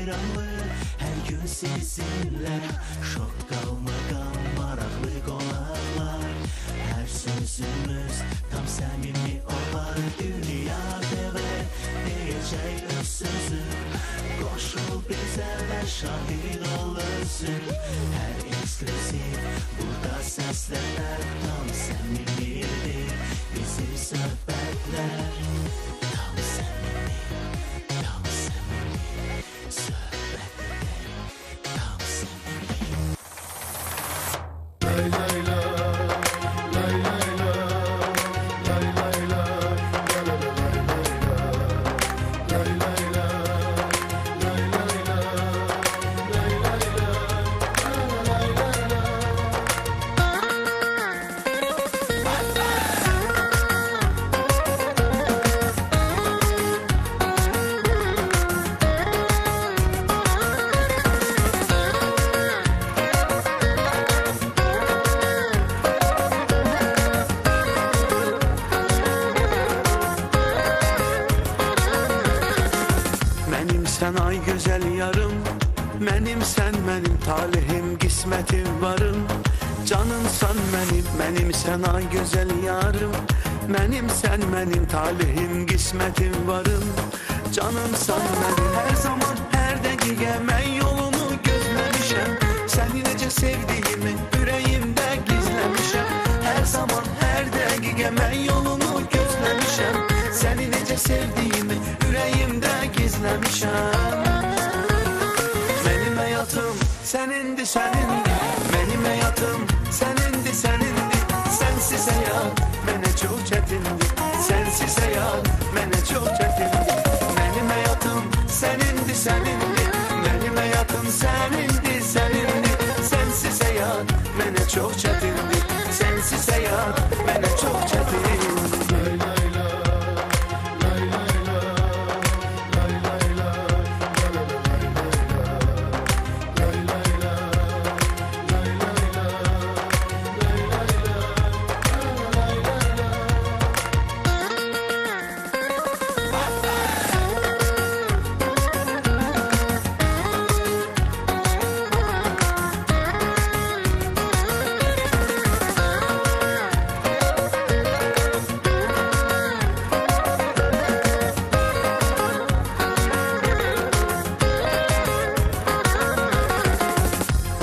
heyrəmli, hər gün sizinlə. Şok qalmaqal, maraqlı qonaqlar, hər sözümüz tam səmimi olar. Dünya TV deyəcək öz sözü, qoşul bizə və şahid ol özün. Hər ekskluziv burada səslənər, tam səmimidir bizim söhbətlər. Tam səmimi, tam səmimi, söhbət edək, tam səmimi. Lay lay la, lay lay la, lay lay la, la la la lay lay la, lay lay la, lay lay la, lay lay la, la la lay lay la. Mənimsən ay gözəl yarım, mənimsən mənim talihim, qismətim varım. Canımsan mənim, mənimsən ay gözəl yarım, mənimsən mənim talihim, qismətim varım. Canımsan mənim, hər zaman, hər dəqiqə mən yolunu gözləmişəm. Səni necə sevdiyimi ürəyimdə gizləmişəm. Hər zaman, hər dəqiqə mən yolunu gözləmişəm. Səni necə sevdiyimi ürəyimdə gizləmişəm. Mənim həyatım sənindir, sənindir. Mənim həyatım sənindir, sənindir. Sənsiz həyat mənə çox çətindir. Sənsiz həyat mənə çox çətindir. Mənim həyatım sənindir, sənindir. Mənim həyatım sənindir, sənindir. Sənsiz həyat mənə çox çətindir. Sənsiz həyat mənə çox çətindir. Lay lay la, lay lay la, lay lay la, la la la lay lay la, lay lay la, lay lay la, lay lay la, la la lay lay la.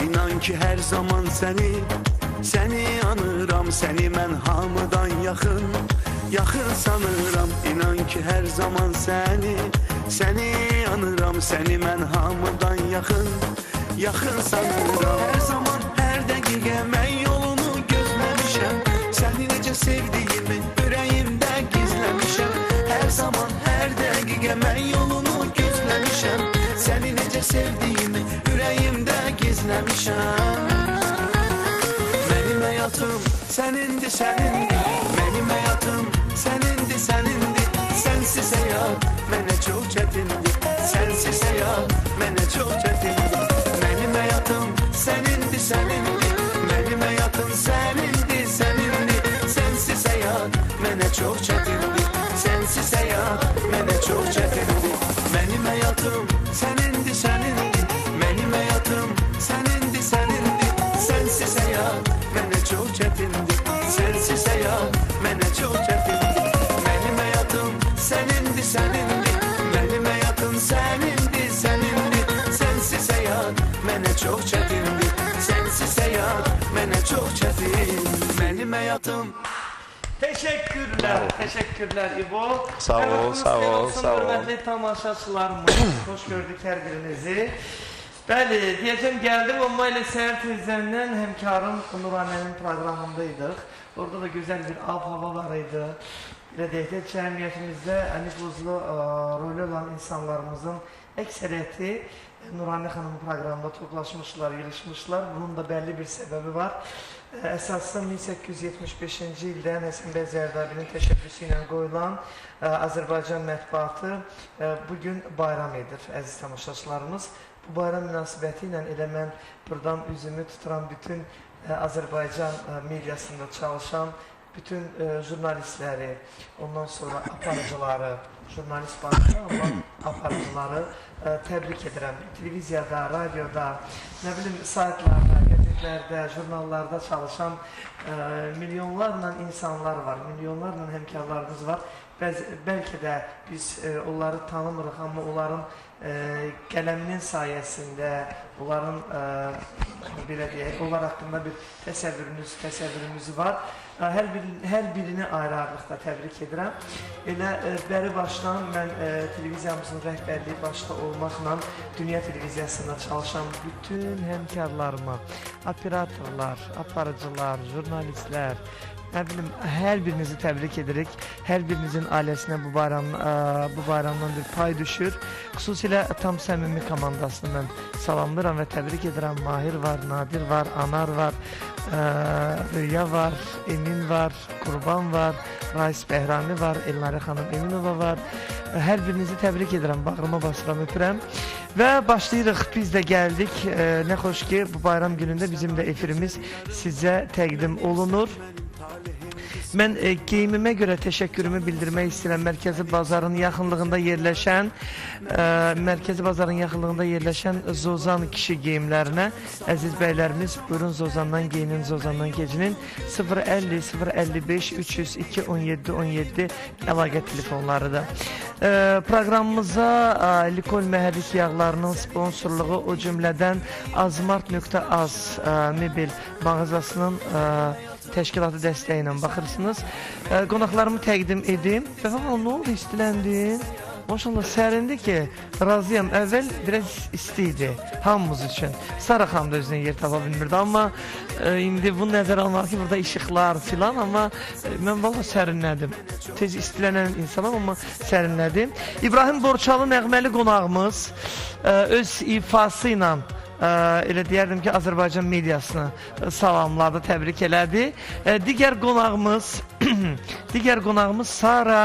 İnan ki hər zaman səni, səni anıram, səni mən hamıdan yaxın, yaxın sanıram. İnan ki hər zaman səni, səni anıram, səni mən hamıdan yaxın, yaxın sanıram. Hər zaman, hər dəqiqə mən yolunu gözləmişəm. Səni necə sevdiyimi ürəyimdə gizləmişəm. Hər zaman, hər dəqiqə mən yolunu gözləmişəm. Səni necə sevdiyimi ürəyimdə gizləmişəm. Mənim həyatım sənindir, sənindir. Mənim həyatım sənindir, sənindir. Sənsiz həyat mənə çox çətindir. Sənsiz həyat mənə çox çətindir. Mənim həyatım sənindir, sənindir. Mənim həyatım sənindir, sənindir. Sənsiz həyat mənə çox çətindir. Sənsiz həyat mənə çox çətindir. Mənim həyatım sənindir, sənindir. Mənim həyatım sənindir, sənindir. Sənsiz həyat mənə çox çətindir. Sənsiz həyat mənə çox çətindir. Mənim həyatım sənindir, sənindir. Mənim həyatım sənindir, sənindir. Sənsiz həyat mənə çox çətindir. Sənsiz həyat mənə çox çətindir. Mənim həyatım. Teşekkürler, teşekkürler İbo. Sağ ol, Hər vaxtınız sağ xeyir ol, olsun, sağ ol. Hörmətli tamaşaçılarımız, hoş gördük hər birinizi. Bəli, deyəcəm gəldim, amma elə səhər tezdən həmkarım Nuranənin proqramındaydıq. Orada da gözəl bir ab-hava var idi. Belə deyək də, cəmiyyətimizdə nüfuzlu rolü olan insanlarımızın əksəriyyəti Nuranə xanımın proqramında toplaşmışlar, yığışmışlar. Bunun da bəlli bir səbəbi var. Əsasən 1875-ci ildə Həsən bəy Zərdabinin təşəbbüsü ilə qoyulan Azərbaycan mətbuatı bugün bayram edir, əziz tamaşaçılarımız. Bu bayram münasibəti ilə elə mən buradan üzümü tuturam bütün Azərbaycan mediasında çalışan bütün jurnalistləri, ondan sonra aparıcıları, jurnalist başda, amma aparıcıları təbrik edirəm. Televiziyada, radioda, nə bilim, saytlarda, qəzetlərdə, jurnallarda çalışan milyonlarla insanlar var, milyonlarla həmkarlarımız var. Bəlkə də biz onları tanımırıq, amma onların qələminin sayəsində, onların belə deyək, onlar haqqında bir təsəvvürümüz var. Hər birini ayrı-ayrılıqda təbrik edirəm. Elə bəri başdan mən televiziyamızın rəhbərliyi başda olmaqla Dünya Televiziyasında çalışan bütün həmkarlarıma, operatorlar, aparıcılar, jurnalistlər, nə bilim, hər birinizi təbrik edirik. Hər birinizin ailəsinə bu bayramdan bir pay düşür. Xüsusilə tam səmimi komandasını mən salamlayıram və təbrik edirəm. Mahir var, Nadir var, Anar var, Rüya var, Emin var, Qurban var, Rais Bəhrami var, Elnarə xanım Eminova var. Hər birinizi təbrik edirəm, bağrıma basıram, öpürəm. Və başlayırıq, biz də gəldik. Nə xoş ki, bu bayram günündə bizim də efirimiz sizə təqdim olunur. Mən geyimimə görə təşəkkürümü bildirmək istəyirəm. Mərkəzi Bazarın yaxınlığında yerləşən Zozan kişi geyimlərinə. Əziz bəylərimiz, buyurun Zozandan geyinin, Zozandan keçinin. 050 055 302 17 17 əlaqə telefonlarıdır. Proqramımıza Likol məhərrik yağlarının sponsorluğu, o cümlədən azmart.az mebel mağazasının təşkilatı dəstəyi ilə baxırsınız. Qonaqlarımı təqdim edim. Vəfa xanım, nə oldu, istiləndin? Maşallah, sərindi ki, razıyam. Əvvəl biraz isti idi hamımız üçün. Sara xanım da özünə yer tapa bilmirdi. Amma indi bunu nəzərə almaq ki, burada işıqlar filan, amma mən valla sərinlədim. Tez istilənən insanam, amma sərinlədim. İbrahim Borçalı nəğməli qonağımız öz ifası ilə elə deyərdim ki, Azərbaycan mediasını salamladı, təbrik elədi. Digər qonağımız Sara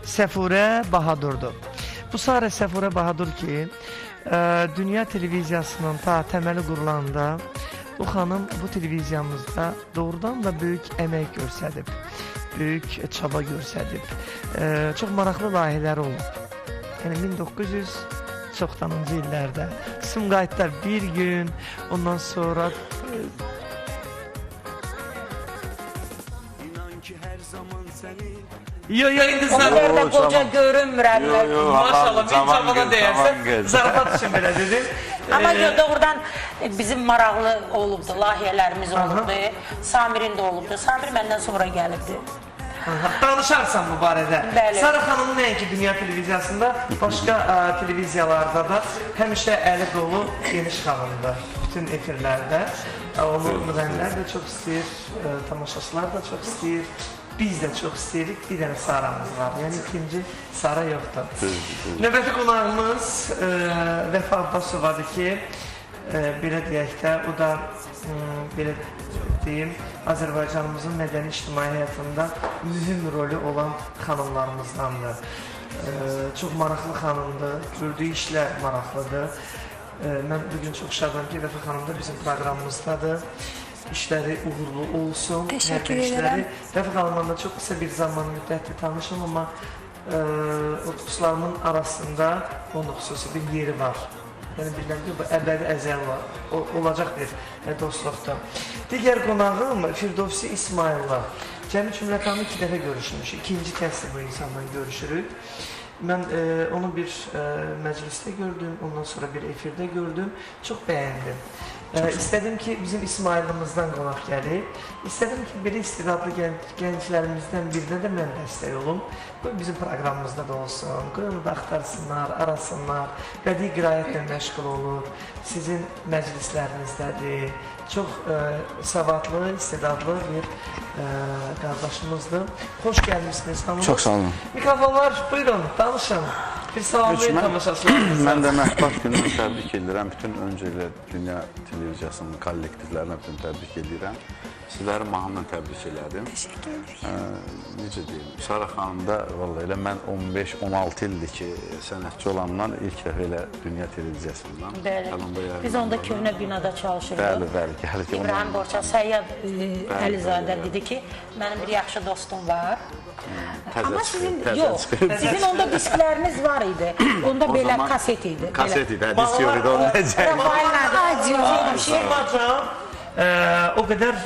Səfurə Bahadurdur. Bu Sara Səfurə Bahadur ki, Dünya Televiziyasının ta təməli qurulanda bu xanım bu televiziyamızda doğrudan da böyük əmək göstərib, böyük çaba göstərib. Çox maraqlı layihələr olub. Yəni 1990-cı illərdə Sumqayıtda bir gün, ondan sonra Yo, yo, indi O qədər də qoca görünmürəm. Maşallah, bir çabada deyərsən, zarafat üçün belə dedim. Amma doğrudan bizim maraqlı olubdu, layihələrimiz olubdu, Samirin də olubdu. Samir məndən sonra gəlibdi. Danışarsan bu barədə. Sara xanım nəinki Dünya Televiziyasında, başqa televiziyalarda da həmişə əli dolu geniş xanımdır. Bütün efirlərdə. Onu müğənnilər də çox istəyir, tamaşaçılar da çox istəyir. Biz də çox istəyirik, bir dənə Saramız var. Yəni ikinci Sara yoxdur. Növbəti qonağımız Vəfa Abbasovadır ki, belə deyək də, o da, belə deyim, Azərbaycanımızın mədəni ictimai həyatında mühüm rolü olan xanımlarımızdandır. Çox maraqlı xanımdır, gördüyü işlər maraqlıdır. Mən bugün çox şadam ki, Vəfa xanım da bizim proqramımızdadır. İşləri uğurlu olsun. Təşəkkür edirəm. Vəfa xanımla da çox qısa bir zaman müddətli tanışım, amma o dostlarımın arasında onun xüsusi bir yeri var. Yəni bilirəm ki, bu əbədi əzəl var, olacaq bir dostluqdur. Digər qonağım Firdovsi İsmayıllı. Cəmi Cümlətanı 2 dəfə görüşmüşük. İkinci kəsdir bu insanla görüşürük. Mən onu bir məclisdə gördüm, ondan sonra bir efirdə gördüm. Çox bəyəndim. İstədim ki, bizim İsmayılımızdan qonaq gəlib. İstədim ki, belə istedadlı gənclərimizdən birinə də mən dəstək olum. Qoy bizim proqramımızda da olsun, qoy onu da axtarsınlar, arasınlar. Bədii qiraətlə məşğul olur, sizin məclislərinizdədir. Çox savadlı, istedadlı bir qardaşımızdır. Xoş gəlmişsiniz hamınız. Çox sağ olun. Mikrofonlar, buyurun, danışın. Bir salamlayın tamaşaçılarınıza. Mən də mətbuat gününü təbrik edirəm. Bütün öncəliklə Dünya Televiziyasının kollektivlərinə bütün təbrik edirəm. Sizləri mahnımla təbrik elədim. Təşəkkür edirik. Necə deyim, Sara xanım da vallahi elə mən 15-16 ildir ki, sənətçi olandan ilk dəfə elə Dünya Televiziyasından. Bəli. Biz onda köhnə binada çalışırdıq. Bəli, bəli. Gəldik. İbrahim Borçalı, Səyyad Əlizadə dedi ki, mənim bir yaxşı dostum var. Təzə Amma çıxır, sizin təzə yox, çıxır. sizin onda diskləriniz var idi. Onda O belə zaman kaset idi. Kaset idi, hə, disk yox idi, onu necə? Rafael Sormacam, o qədər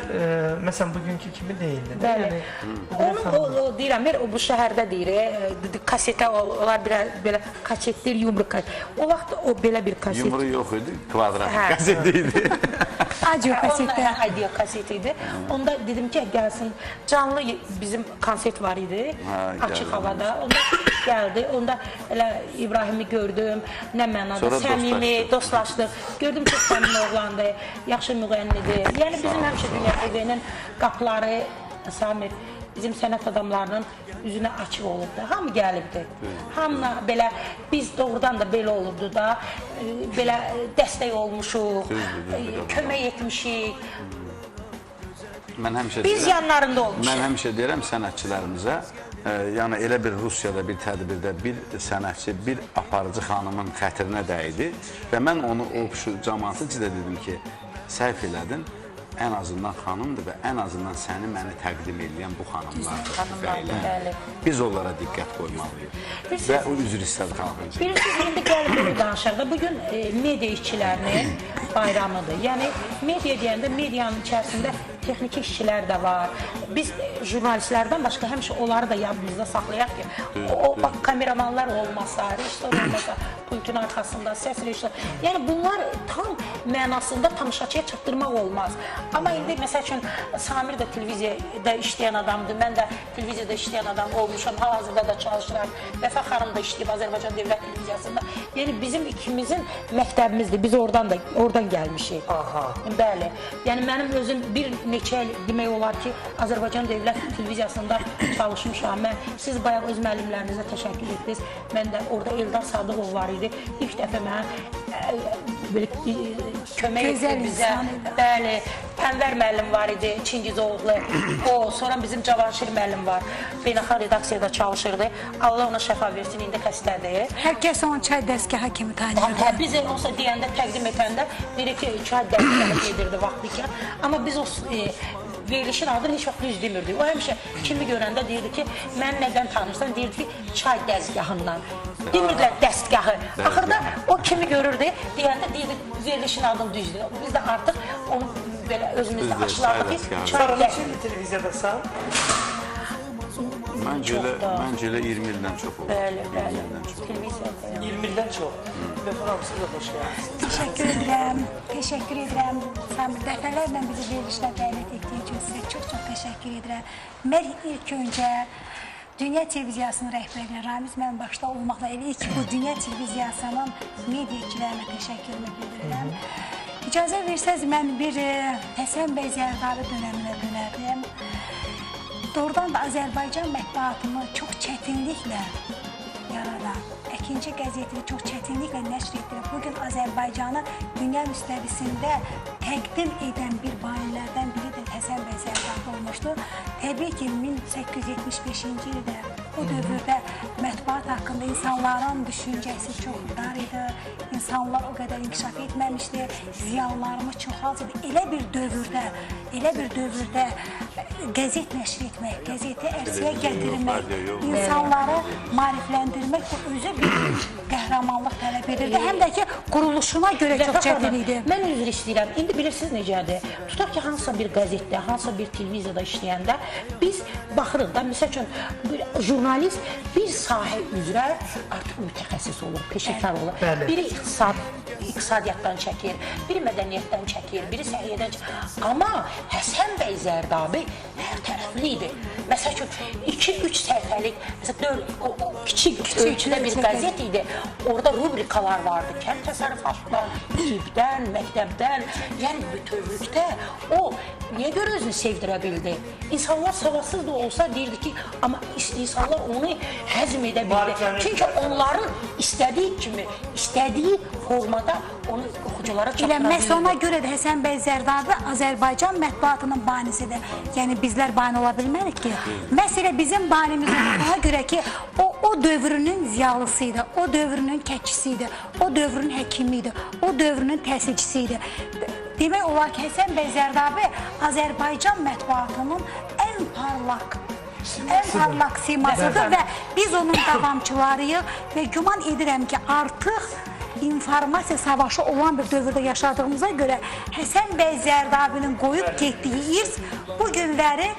məsələn bugünkü kimi deyildi. Bəli. Yəni, Onun o deyirəm, o bu şəhərdə deyir, kasetə onlar belə belə kasetdir, yumru kaset. O vaxt o belə bir kaset. Yumru yox idi, kvadrat Hə. kaset idi. Audio kasetdə. Onda, audio kaset idi. Onda dedim ki, gəlsin. Canlı bizim konsert var idi. Hə, açıq gəldi. havada. Onda gəldi. Onda elə İbrahimi gördüm. Nə mənada Sonra səmimi, dostlaşdıq. Gördüm çox səmimi oğlandı. Yaxşı müğənnidir. Yəni bizim həmişə Dünya TV-nin qapıları Samir bizim sənət adamlarının üzünə açıq olubdu. Hamı gəlibdi. Hamına belə biz doğrudan da belə olubdu da, belə dəstək olmuşuq, kömək etmişik. Mən həmişə Biz deyirəm, yanlarında olmuşuq. Mən həmişə deyirəm sənətçilərimizə, yəni elə bir Rusiyada bir tədbirdə bir sənətçi, bir aparıcı xanımın xətrinə dəydi və mən onu o şu camaatı cidə dedim ki, səhv elədin. Ən azından xanımdır və ən azından səni məni təqdim eləyən bu xanımlardır, Xanımlardır, bəylər. bəli. Biz onlara diqqət qoymalıyıq. Və o üzr istədi xanım. Bilirsiniz, indi gəlib bunu danışaq da, bugün media işçilərinin bayramıdır. Yəni, media deyəndə medianın içərisində texniki işçilər də var. Biz jurnalistlərdən başqa həmişə onları da yadımızda saxlayaq ki, o bax, kameramanlar olmasa, rejissor olmasa, pultun arxasında, səs rejissor. Yəni, bunlar tam mənasında tamaşaçıya çatdırmaq olmaz. Amma indi, məsəl üçün, Samir də televiziyada işləyən adamdır, mən də televiziyada işləyən adam olmuşam, hal-hazırda da çalışıram. Vəfa xanım da işləyib Azərbaycan Dövlət Televiziyasında. Yəni, bizim ikimizin məktəbimizdir, biz oradan da oradan gəlmişik. Aha. Bəli. Yəni, mənim özüm bir neçə il demək olar ki, Azərbaycan Dövlət Televiziyasında çalışmışam. Mən, siz bayaq öz müəllimlərinizə təşəkkür etdiniz. Mən də orada Eldar Sadıqov var idi. İlk dəfə mənə belə kömək etdi bizə. Bəli. Ənvər müəllim var idi, Çingizoğlu. O, sonra bizim Cavanşir müəllim var. Beynəlxalq redaksiyada çalışırdı. Allah ona şəfa versin, indi xəstədir. Hər kəs onu çay dəstgahı kimi tanıyırdı. Hə, biz elə olsa deyəndə, təqdim etəndə deyir ki, çay dəstgahı gedirdi vaxtı. Amma biz o verilişin adını heç vaxt düz demirdik. O həmişə kimi görəndə deyirdi ki, mən nədən tanırsan? Deyirdi ki, çay dəzgahından. Demirdilər dəstgahı. Axırda o kimi görürdü, deyəndə deyirdi, verilişin adını düzdür. Biz də artıq onu belə özümüzdə aşılardıq ki, çay Sara, dəstgahı. neçə ildir televiziyadasan? Məncə elə 20 ildən çox olur. Bəli, bəli. 20 ildən çox. Televiziyada. 20 ildən çox. Vəfa xanım, siz də xoş gəldiniz. Təşəkkür edirəm. Təşəkkür edirəm. Samir, dəfələrlə bizi verilişlə dəvət etdiyi üçün sizə çox-çox təşəkkür edirəm. Mən ilk öncə Dünya Televiziyasının rəhbərinə Ramiz müəllim başda olmaqla elə ilk bu Dünya Televiziyasının mediaçilərinə təşəkkürümü bildirirəm. İcazə versəz, mən bir Həsən bəy Zərdabi dönəminə dönərdim. Doğrudan da Azərbaycan mətbuatını çox çətinliklə yaradan, Əkinçi qəzetini çox çətinliklə nəşr etdirib, bugün Azərbaycanı dünya müstəvisində təqdim edən bir banilərdən biri də Həsən bəy Zərdabi olmuşdu. Təbii ki, 1875-ci ildə o dövrdə mətbuat haqqında insanların düşüncəsi çox dar idi, insanlar o qədər inkişaf etməmişdi, ziyanlarımız çox az idi. Elə bir dövrdə qəzet nəşr etmək, qəzeti ərsəyə gətirmək, insanları maarifləndirmək bu özü bir qəhrəmanlıq tələb edirdi. Həm də ki, quruluşuna görə çox çətin idi. Mən üzr istəyirəm. İndi bilirsiniz necədir? Tutaq ki, hansısa bir qəzetdə, hansısa bir televiziyada işləyəndə biz baxırıq da, məsəl üçün, bir jurnalist bir sahə üzrə artıq mütəxəssis olur, peşəkar olur. Biri iqtisadiyyatdan çəkir, biri mədəniyyətdən çəkir, biri səhiyyədən çəkir. Amma Həsən bəy Zərdabi hər tərəfli idi. Məsəl üçün, 2-3 səhifəlik, məsələn, 4 kiçik ölçüdə bir qəzet idi. Orada rubrikalar vardı. Kənd təsərrüfatından, tibbdən, məktəbdən, yəni bütövlükdə o niyə görə özünü sevdirə bildi? İnsanlar savadsız da olsa deyirdi ki, amma insanlar onu həzm edə bildi. Çünki onların istədiyi kimi, istədiyi formada onu oxuculara çatdıra Elə məhz bilirdi. ona görə də Həsən bəy Zərdabi Azərbaycan mətbuatının banisidir. Yəni bizlər bani ola bilmərik ki. Məhz elə bizim banimiz ona görə ki, o dövrünün ziyalısı idi, o dövrünün kəçisi idi, o dövrün həkimi idi, o dövrünün təhsilçisi idi. Demək olar ki, Həsən bəy Zərdabi Azərbaycan mətbuatının ən parlaq Ən parlaq simasıdır və biz onun davamçılarıyıq və güman edirəm ki, artıq informasiya savaşı olan bir dövrdə yaşadığımıza görə Həsən bəy Zərdabinin qoyub getdiyi irs bu günləri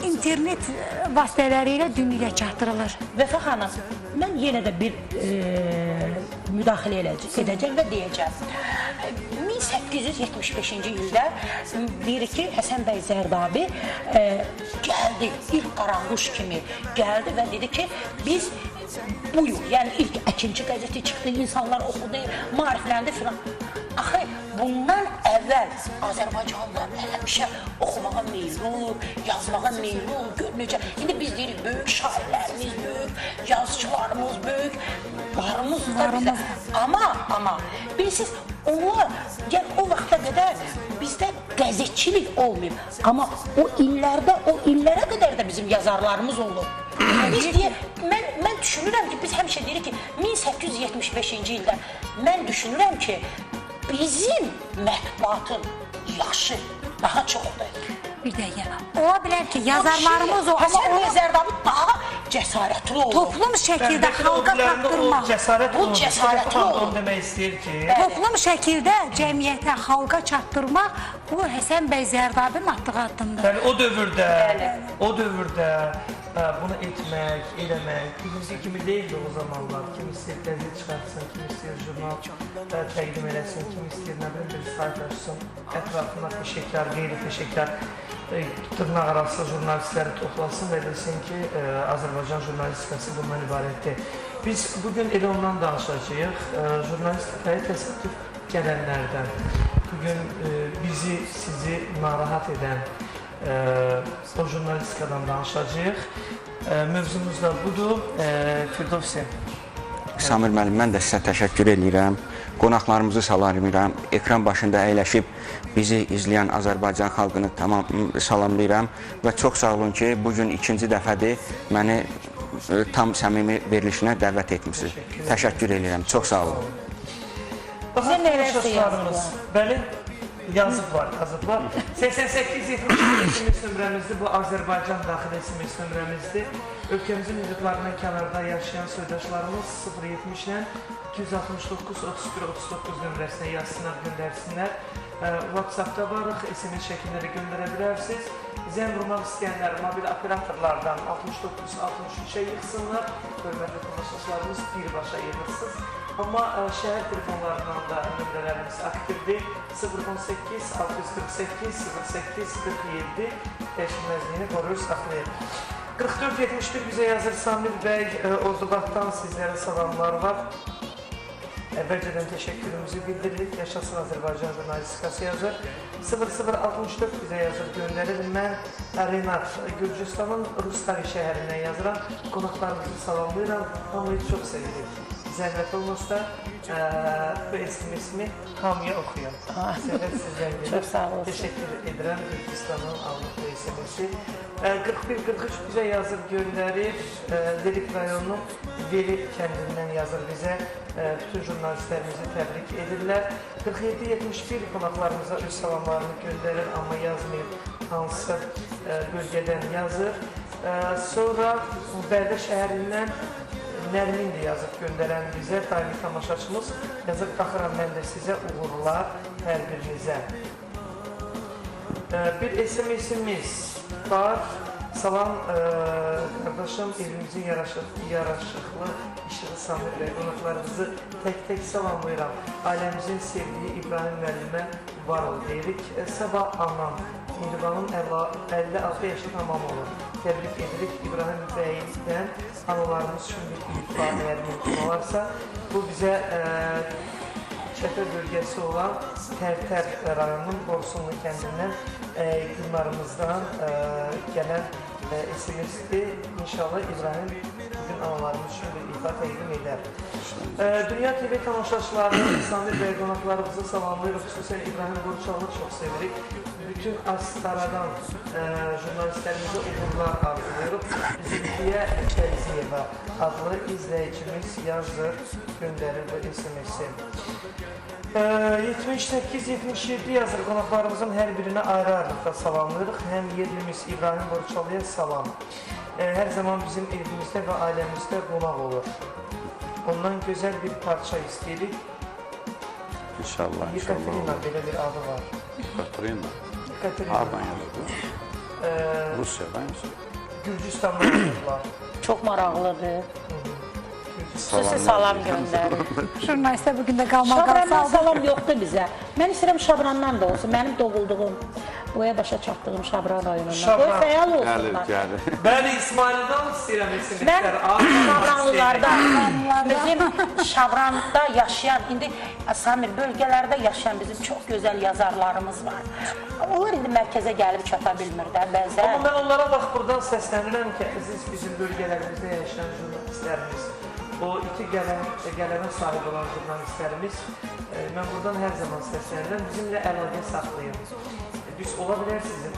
internet vasitələri ilə dünyaya çatdırılır. Vəfa xanım, mən yenə də bir müdaxilə edəcəm və deyəcəm. 1875-ci ildə deyir ki, Həsən bəy Zərdabi gəldi, ilk qaranquş kimi gəldi və dedi ki, biz buyuq, yəni ilk Əkinçi qəzeti çıxdı, insanlar oxudu, maarifləndi filan. Axı, bundan əvvəl Azərbaycanlılar həmişə oxumağa meyilli olub, yazmağa meyilli olub, gör necə. İndi biz deyirik, böyük şairlərimiz, böyük yazıçılarımız, böyük varımız da bizdə. Amma, bilirsiniz, onlar, yəni o vaxta qədər bizdə qəzetçilik olmayıb. Amma o illərdə, o illərə qədər də bizim yazarlarımız olub. Biz deyə, mən düşünürəm ki, biz həmişə deyirik ki, 1875-ci ildə mən düşünürəm ki, bizim mətbuatın yaşı daha çoxdur. Bir dəqiqə. Ola bilər ki, yazarlarımız o, amma Həsən bəy Zərdabi daha cəsarətli oldu. Toplum şəkildə xalqa çatdırmaq. Bu cəsarətli oldu. Demək istəyir ki, toplum şəkildə cəmiyyətə, xalqa çatdırmaq bu Həsən bəy Zərdabinin atdığı addımdır. Bəli, o dövrdə bunu etmək, eləmək, bugünkü kimi deyildi o zamanlar. Kim istəyir qəzet çıxartsın, kim istəyir jurnal təqdim eləsin, kim istəyir nə bilim bir sayt açsın, ətrafına peşəkar, qeyri-peşəkar, dırnaq arası jurnalistləri toplasın və desin ki, Azərbaycan jurnalistikası bundan ibarətdir. Biz bugün elə ondan danışacağıq, jurnalistikaya təsadüf gələnlərdən, bugün bizi, sizi narahat edən o jurnalistikadan danışacağıq. Mövzumuz da budur. Firdovsi. Samir müəllim, mən də sizə təşəkkür edirəm. Qonaqlarımızı salamlayıram. Ekran başında əyləşib bizi izləyən Azərbaycan xalqını tamam salamlayıram və çox sağ olun ki, bugün ikinci dəfədir məni tam səmimi verilişinə dəvət etmişsiniz. Təşəkkür edirəm. Çox sağ olun. Baxın, tamaşaçılarımız. Bəli, yazıblar. 88-72 SMS nömrəmizdir. Bu Azərbaycan daxili SMS nömrəmizdir. Ölkəmizin hüdudlarından kənarda yaşayan soydaşlarımız 070-lə 269 31 39 nömrəsinə yazsınlar, göndərsinlər. WhatsApp-da varıq, SMS şəklində də göndərə bilərsiniz. Zəng vurmaq istəyənlər mobil operatorlardan 69-63-ə yığsınlar. Hörmətli tamaşaçılarımız, birbaşa yığırsınız. Amma şəhər telefonlarından da nömrələrimiz aktivdir. 018 648 08 47 dəyişilməzliyini qoruyur, saxlayır. 44-71 bizə yazır Samir bəy, Ordubaddan sizlərə salamlar var. Əvvəlcədən təşəkkürümüzü bildiririk. Yaşasın Azərbaycan jurnalistikası yazır. 0064 bizə yazır, göndərir. Mən Renat, Gürcüstanın Rustavi şəhərindən yazıram. Qonaqlarımızı salamlayıram. Hamıyı çox sevirik. Zəhmət olmasa bu SMS-mi hamıya oxuyun. Zəhmət sizdən gelir. Çox sağ olsun. Təşəkkür edirəm Gürcüstanın aldığı SMS-i. 41-43 bizə yazır, göndərir. Lerik rayonunun Veri kəndindən yazır bizə. Bütün jurnalistlərimizi təbrik edirlər. 47-71 qonaqlarımıza öz salamlarını göndərir, amma yazmayıb hansı bölgədən yazır. Sonra Bərdə şəhərindən Nərmin də yazıb göndərən bizə, daimi tamaşaçımız. Yazıb, baxıram mən də sizə, uğurlar hər birinizə. Bir SMS-imiz var. Salam qardaşım, evimizin yaraşıqlı işığı Samir bəy, qonaqlarımızı tək-tək salamlayıram. Ailəmizin sevdiyi İbrahim müəllimə var ol deyirik. Sabah anam, Mihribanın 56 yaşı tamam olur. Təbrik edirik İbrahim bəydən analarımız üçün bir ifa əgər mümkün olarsa. Bu bizə Çəpər bölgəsi olan Tərtər rayonunun Borsunlu kəndindən günlarımızdan gələn SMS-dir. İnşallah İbrahim bugün analarımız üçün bir ifa təqdim edər. Dünya TV tamaşaçılarını, Samir bəy qonaqlarımızı salamlayırıq. Xüsusən İbrahim Qurçalı çox sevirik. Bütün Astaradan jurnalistlərimizə uğurlar arzulayırıq. Zülfiyə Fərziyeva adlı izləyicimiz yazır, göndərir bu SMS-i. 78-77 yazır. Qonaqlarımızın hər birini ayrı-ayrılıqda salamlayırıq. Həm yerlimiz İbrahim Borçalıya salam. Hər zaman bizim evimizdə və ailəmizdə qonaq olur. Ondan gözəl bir parça istəyirik. İnşallah, inşallah. Yekaterina belə bir adı var. Yekaterina. Yekaterina. Hardan yazıldı? Rusiyadan yoxsa? Gürcüstandan yazıblar. Çox maraqlıdır. Xüsusi salam göndərir. Jurnalistlər bugün də qalma Şabrandan qalsaldı. salam yoxdur bizə. Mən istəyirəm Şabrandan da olsun. Mənim doğulduğum, boya başa çatdığım Şabran rayonundan. Qoy fəal olsunlar. Gəlir, gəlir. Bəli, İsmaildən istəyirəm Mən SMS-lər. Şabranlılardan, bizim Şabranda yaşayan, indi Samir bölgələrdə yaşayan bizim çox gözəl yazarlarımız var. Onlar indi mərkəzə gəlib çata bilmir də bəzən. Amma mən onlara bax buradan səslənirəm ki, əziz bizim bölgələrimizdə yaşayan jurnalistlərimiz, o iki qələmə sahib olan jurnalistlərimiz, mən buradan hər zaman səslənirəm, bizimlə əlaqə saxlayın. Biz ola bilər sizin,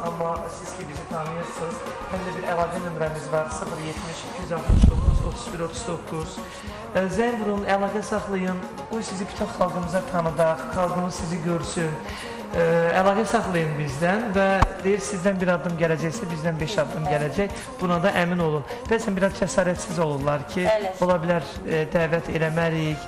amma siz ki bizi tanıyırsınız, həm də bir əlaqə nömrəmiz var, 070 269 31 39. Zəng vurun, əlaqə saxlayın, qoy sizi bütün xalqımıza tanıdaq, xalqımız sizi görsün. Əlaqə saxlayın bizdən və deyir sizdən bir addım gələcəksə bizdən 5 addım gələcək. Buna da əmin olun. Bəzən biraz cəsarətsiz olurlar ki, ola bilər dəvət eləmərik,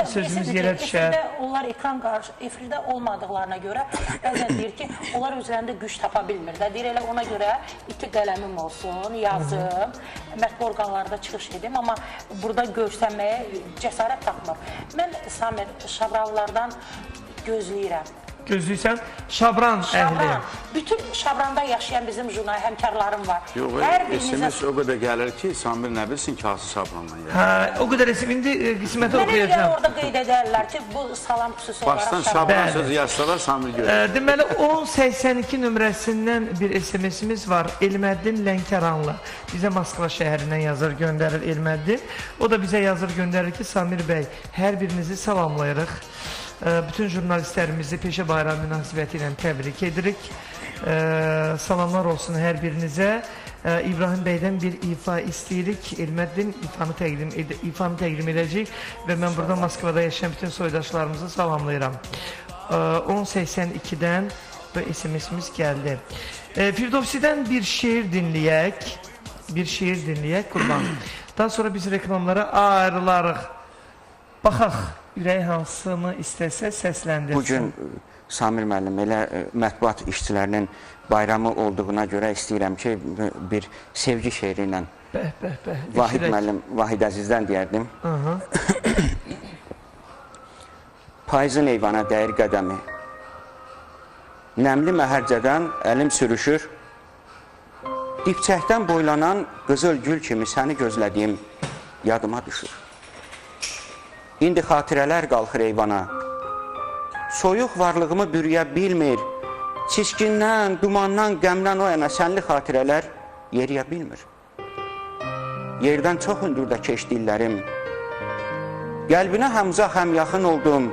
sözümüz yerə düşər. Efirdə onlar ekran qarşı, efirdə olmadıqlarına görə bəzən deyir ki, onlar üzərində güc tapa bilmir də. Deyir elə ona görə iti qələmim olsun, yazım, mətbu orqanlarda çıxış edim, amma burada görsənməyə cəsarət tapmır. Mən Samir, Şabranlılardan gözləyirəm. Gözləyirsən, Şabran əhli. Bütün Şabranda yaşayan bizim jurnal həmkarlarım var. Yox, SMS o qədər gəlir ki, Samir nə bilsin ki, hansı Şabrandan gəlir. Hə, o qədər SMS, indi qisməti oxuyacağam. Mənə elə orada qeyd edərlər ki, bu salam xüsusi olaraq Başdan Şabran sözü yazsalar, Samir görür. Deməli, 1082 nömrəsindən bir SMS-imiz var. Elməddin Lənkəranlı. Bizə Moskva şəhərindən yazır, göndərir Elməddin. O da bizə yazır, göndərir ki, Samir bəy, hər birinizi salamlayırıq. Bütün jurnalistlərimizi peşə bayramı münasibəti ilə təbrik edirik. Salamlar olsun hər birinizə. İbrahim bəydən bir ifa istəyirik. Elməddin ifanı təqdim edəcək və mən burada Moskvada yaşayan bütün soydaşlarımızı salamlayıram. 1082-dən bu SMS-imiz gəldi. Firdovsidən bir şeir dinləyək. Bir şeir dinləyək, Qurban. Daha sonra biz reklamlara ayrılarıq. Baxaq. Ürək hansını istəsə səsləndirsin. Bugün Samir müəllim elə mətbuat işçilərinin bayramı olduğuna görə istəyirəm ki, bir sevgi şeiri ilə Bəh, bəh, bəh. Vahid müəllim, Vahid Əzizdən deyərdim. Payızın eyvana dəyir qədəmi. Nəmli məhərcədən əlim sürüşür. Dipçəkdən boylanan qızıl gül kimi səni gözlədiyim yadıma düşür. İndi xatirələr qalxır eyvana. Soyuq varlığımı bürüyə bilmir. Çiskindən, dumandan, qəmdən o yana sənli xatirələr yeriyə bilmir. Yerdən çox hündürdə keçdi illərim. Qəlbinə həm uzaq, həm yaxın oldum.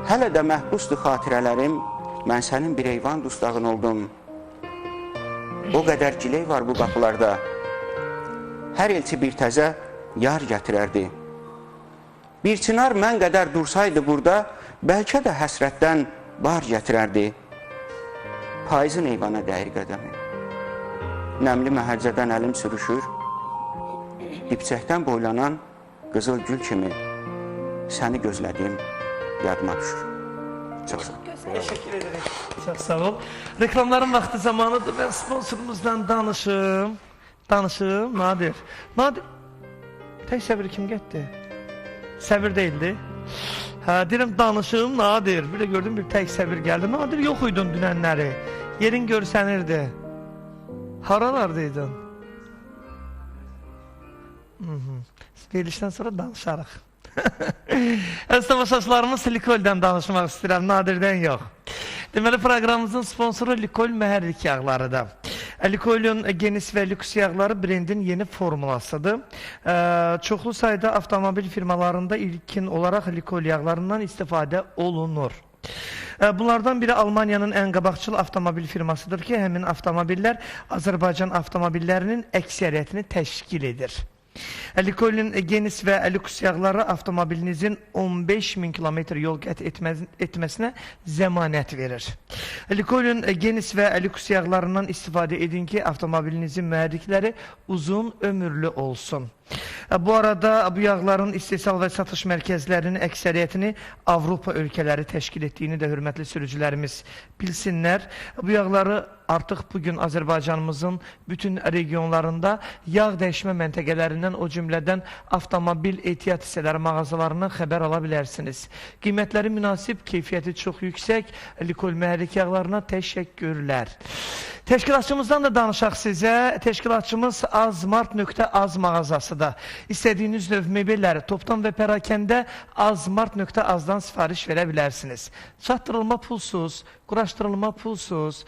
Hələ də məhbusdur xatirələrim. Mən sənin bir eyvan dustağın oldum. O qədər giley var bu qapılarda. Hər elçi bir təzə yar gətirərdi. Bir çınar mən qədər dursaydı burada, bəlkə də həsrətdən bar gətirərdi. Payızın eyvana dəyir qədəmi. Nəmli məhərcədən əlim sürüşür. Dipçəkdən boylanan qızıl gül kimi səni gözlədiyim yadıma düşür. Çox sağ ol. Təşəkkür edirik. Çox sağ ol. Reklamların vaxtı zamanıdır. Mən sponsorumuzdan danışım. Danışım. Nadir. Nadir. Tək səbir kim getdi? Səbir deyildi. Hə, deyirəm danışım, Nadir. Bir də gördüm bir tək səbir gəldi. Nadir yox iydin dünənləri. Yerin görsənirdi. Haralardaydın? Verilişdən sonra danışarıq. Əziz tamaşaçılarımız, Likoldən danışmaq istəyirəm, Nadirdən yox. Deməli, proqramımızın sponsoru Likol məhərrik yağlarıdır. Likolün genis və lüks yağları brendin yeni formulasıdır. Çoxlu sayda avtomobil firmalarında ilkin olaraq Likol yağlarından istifadə olunur. Bunlardan biri Almaniyanın ən qabaqcıl avtomobil firmasıdır ki, həmin avtomobillər Azərbaycan avtomobillərinin əksəriyyətini təşkil edir. Lukoil'in Genis və Lüks yağları avtomobilinizin 15.000 kilometr yol qət etməsinə zəmanət verir. Lukoil'in Genis və Lüks yağlarından istifadə edin ki, avtomobilinizin mühərrikləri uzun ömürlü olsun. Bu arada bu yağların istehsal və satış mərkəzlərinin əksəriyyətini Avropa ölkələri təşkil etdiyini də hörmətli sürücülərimiz bilsinlər. Bu yağları artıq bugün Azərbaycanımızın bütün regionlarında yağ dəyişmə məntəqələrindən, o cümlədən avtomobil ehtiyat hissələri mağazalarından xəbər ala bilərsiniz. Qiymətləri münasib, keyfiyyəti çox yüksək Lukoil mühərrik yağlarına təşəkkürlər. Təşkilatçımızdan da danışaq sizə. Təşkilatçımız azmart.az mağazasıdır. İstədiyiniz növ mebelləri topdan və pərakəndə azmart.azdan sifariş verə bilərsiniz. Çatdırılma pulsuz, quraşdırılma pulsuz,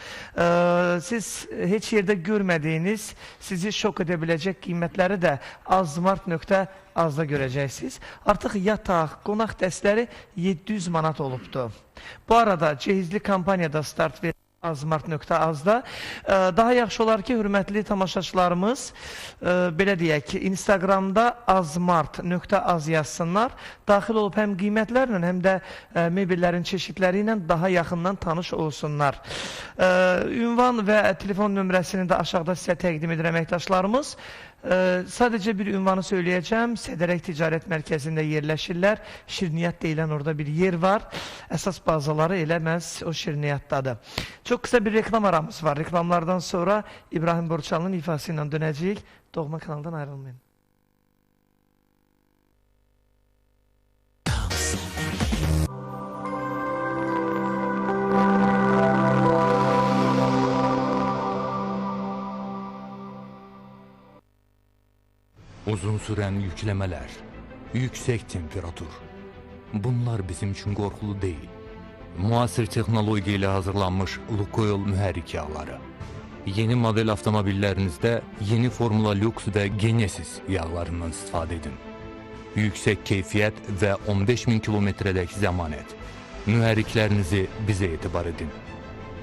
siz heç yerdə görmədiyiniz, sizi şok edə biləcək qiymətləri də azmart.azda görəcəksiniz. Artıq yataq, qonaq dəstləri 700 manat olubdur. Bu arada cehizli kampaniyada start verir azmart.azda. Daha yaxşı olar ki, hörmətli tamaşaçılarımız, belə deyək ki, Instagramda azmart.az yazsınlar. Daxil olub həm qiymətlərlə, həm də mebellərin çeşidləri ilə daha yaxından tanış olsunlar. Ünvan və telefon nömrəsini də aşağıda sizə təqdim edir əməkdaşlarımız. Sadəcə bir ünvanı söyləyəcəm. Sədərək Ticarət Mərkəzində yerləşirlər. Şirniyyat deyilən orada bir yer var. Əsas bazaları elə məhz o Şirniyyatdadır. Çox qısa bir reklam aramız var. Reklamlardan sonra İbrahim Borçalının ifası ilə dönəcəyik. Doğma kanaldan ayrılmayın. Uzun süren yüklemeler, yüksek temperatur. Bunlar bizim için korkulu değil. Muasir teknoloji ile hazırlanmış Lukoil mühərrik yağları. Yeni model avtomobillerinizde yeni Formula Lux ve Genesis yağlarından istifade edin. Yüksek keyfiyet ve 15.000 kilometredeki zəmanət. Mühərriklerinizi bize itibar edin.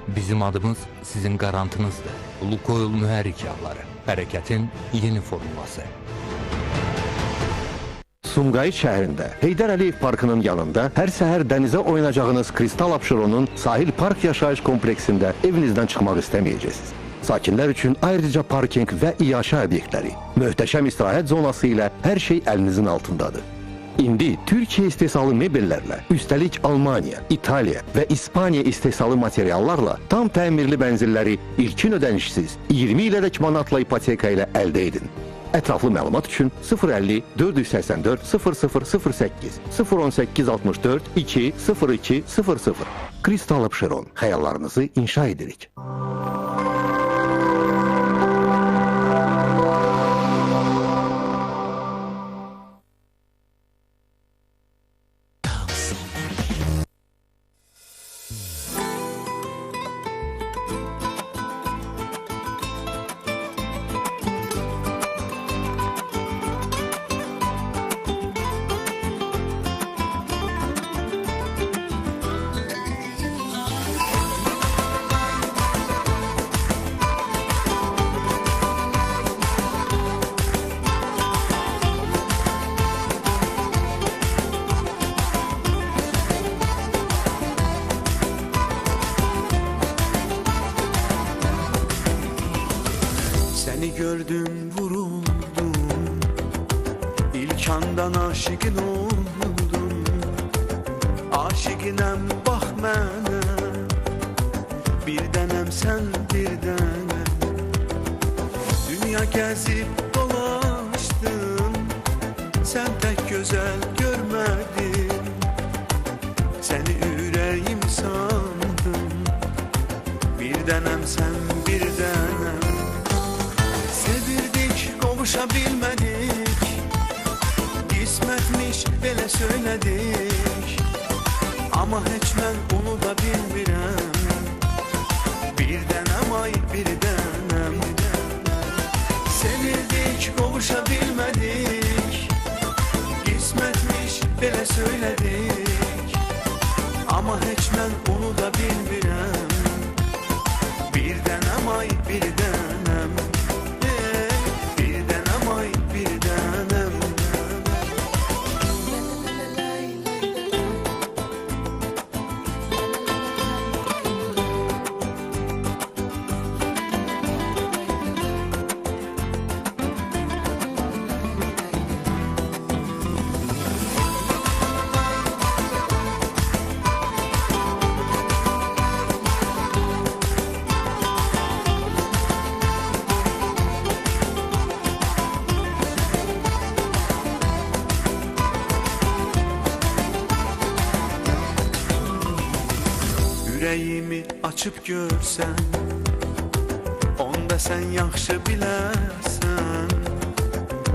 Bizim adımız sizin garantınızdır. Lukoil mühərrik yağları. Hərəkətin yeni formulası. Sumqayıt şəhərində Heydər Əliyev Parkının yanında hər səhər dənizə oynayacağınız Kristal Abşeronun Sahil Park yaşayış kompleksində evinizdən çıxmaq istəməyəcəksiniz. Sakinlər üçün ayrıca parking və iaşə obyektləri, möhtəşəm istirahət zonası ilə hər şey əlinizin altındadır. İndi Türkiyə istehsalı mebellərlə, üstəlik Almaniya, İtaliya və İspaniya istehsalı materiallarla tam təmirli mənzilləri ilkin ödənişsiz 20 ilədək manatla ipoteka ilə əldə edin. Ətraflı məlumat üçün 050 484 0008 018 64 2 02 00. Kristal Abşeron, xəyallarınızı inşa edirik. Seni gördüm vuruldum, İlk andan aşıkın oldum. Aşıkinem bak mənə, bir dənəm sen bir dənəm. Dünya gezip dolaştım, sen pek güzel görmedim. Seni yüreğim sandım, bir dənəm sen bir dənəm. Sevirdik, kavuşabilmedik, kısmetmiş belə söyledik. Ama heç mən onu da bilmirəm, bir dənəm ay bir dənəm. Sevirdik, kavuşabilmedik, kısmetmiş belə söyledik. Ama heç mən onu da bilmirəm, bir dənəm ay bir dənəm. Bir dənəm ay bir dənəm. Ürəyimi açıb görsən, onda sən yaxşı bilərsən.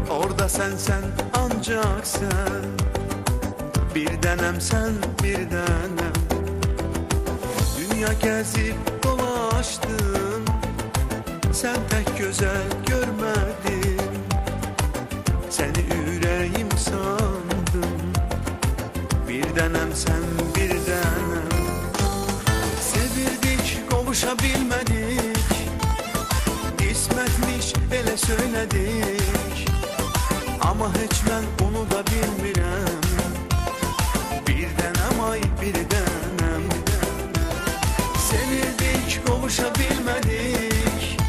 Orada sənsən ancaq sən, bir dənəm sən, bir dənəm. Dünya gəzib dolaşdım, sən tək gözəl görmədim. Səni ürəyim sandım, bir dənəm sən, bir dənəm. Sevirdik, qovuşa bilmədik, qismətmiş elə söylədik. Amma heç mən onu da bilmirəm, bir dənəm ay, bir dənəm. Sevirdik, qovuşa bilmədik,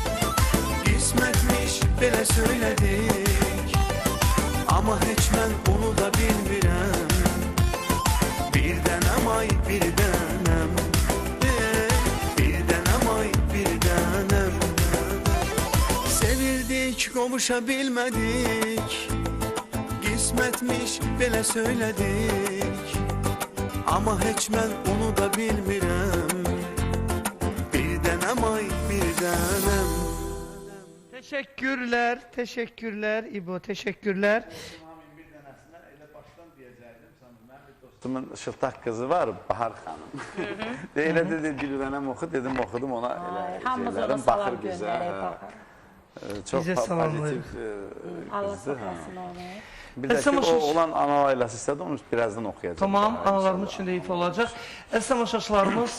qismətmiş belə söylədik. Amma heç mən onu da bilmirəm, bir dənəm ay, bir dənəm. Bir dənəm ay, bir dənəm. Sevirdik, qovuşa bilmədik, qismətmiş belə söylədik. Amma heç mən onu da bilmirəm, bir dənəm ay, bir dənəm. Teşekkürler, teşekkürler İbo, teşekkürler. Bir dənəsinə elə başdan deyəcəkdim sana. Mənim bir dostumun şıltaq qızı var, Bahar xanım. Elə dedi, bir dənəm oxu, dedim oxudum ona elə Hamımız ona şeylərim, salam baxır bizə. göndərək, Bahar. Çox Bizə salamlayır. pozitiv Allah qızdır. saxlasın onu. Bir də ki, o olan ana ailəsi istədi, onu birazdan oxuyacaq. Tamam, analarımız üçün də if olacaq. Əziz tamaşaçılarımız,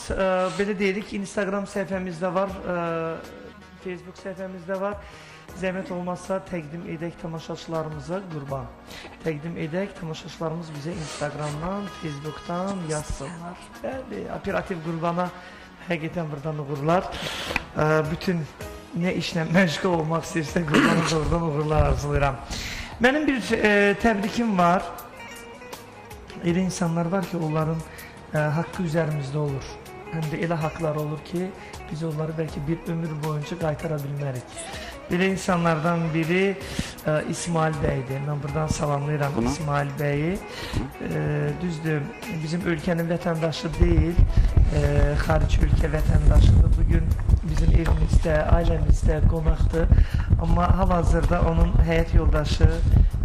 belə deyirik, Instagram səhifəmizdə var, Facebook səhifəmizdə var. Zəhmət olmazsa təqdim edək tamaşaçılarımıza qurban. Təqdim edək, tamaşaçılarımız bizə Instagramdan, Facebookdan yazsınlar. Bəli, operativ qurbana həqiqətən buradan uğurlar. Bütün nə işlə məşğul olmaq istəyirsə qurbana da buradan uğurlar arzulayıram. Mənim bir təbrikim var. Elə insanlar var ki, onların haqqı üzərimizdə olur. Həm də elə haqlar olur ki, biz onları bəlkə bir ömür boyunca qaytara bilmərik. Belə insanlardan biri İsmail bəydir. Mən buradan salamlayıram İsmail bəyi. Düzdür, bizim ölkənin vətəndaşı deyil, xarici ölkə vətəndaşıdır. Bugün bizim evimizdə, ailəmizdə qonaqdır. Amma hal-hazırda onun həyat yoldaşı,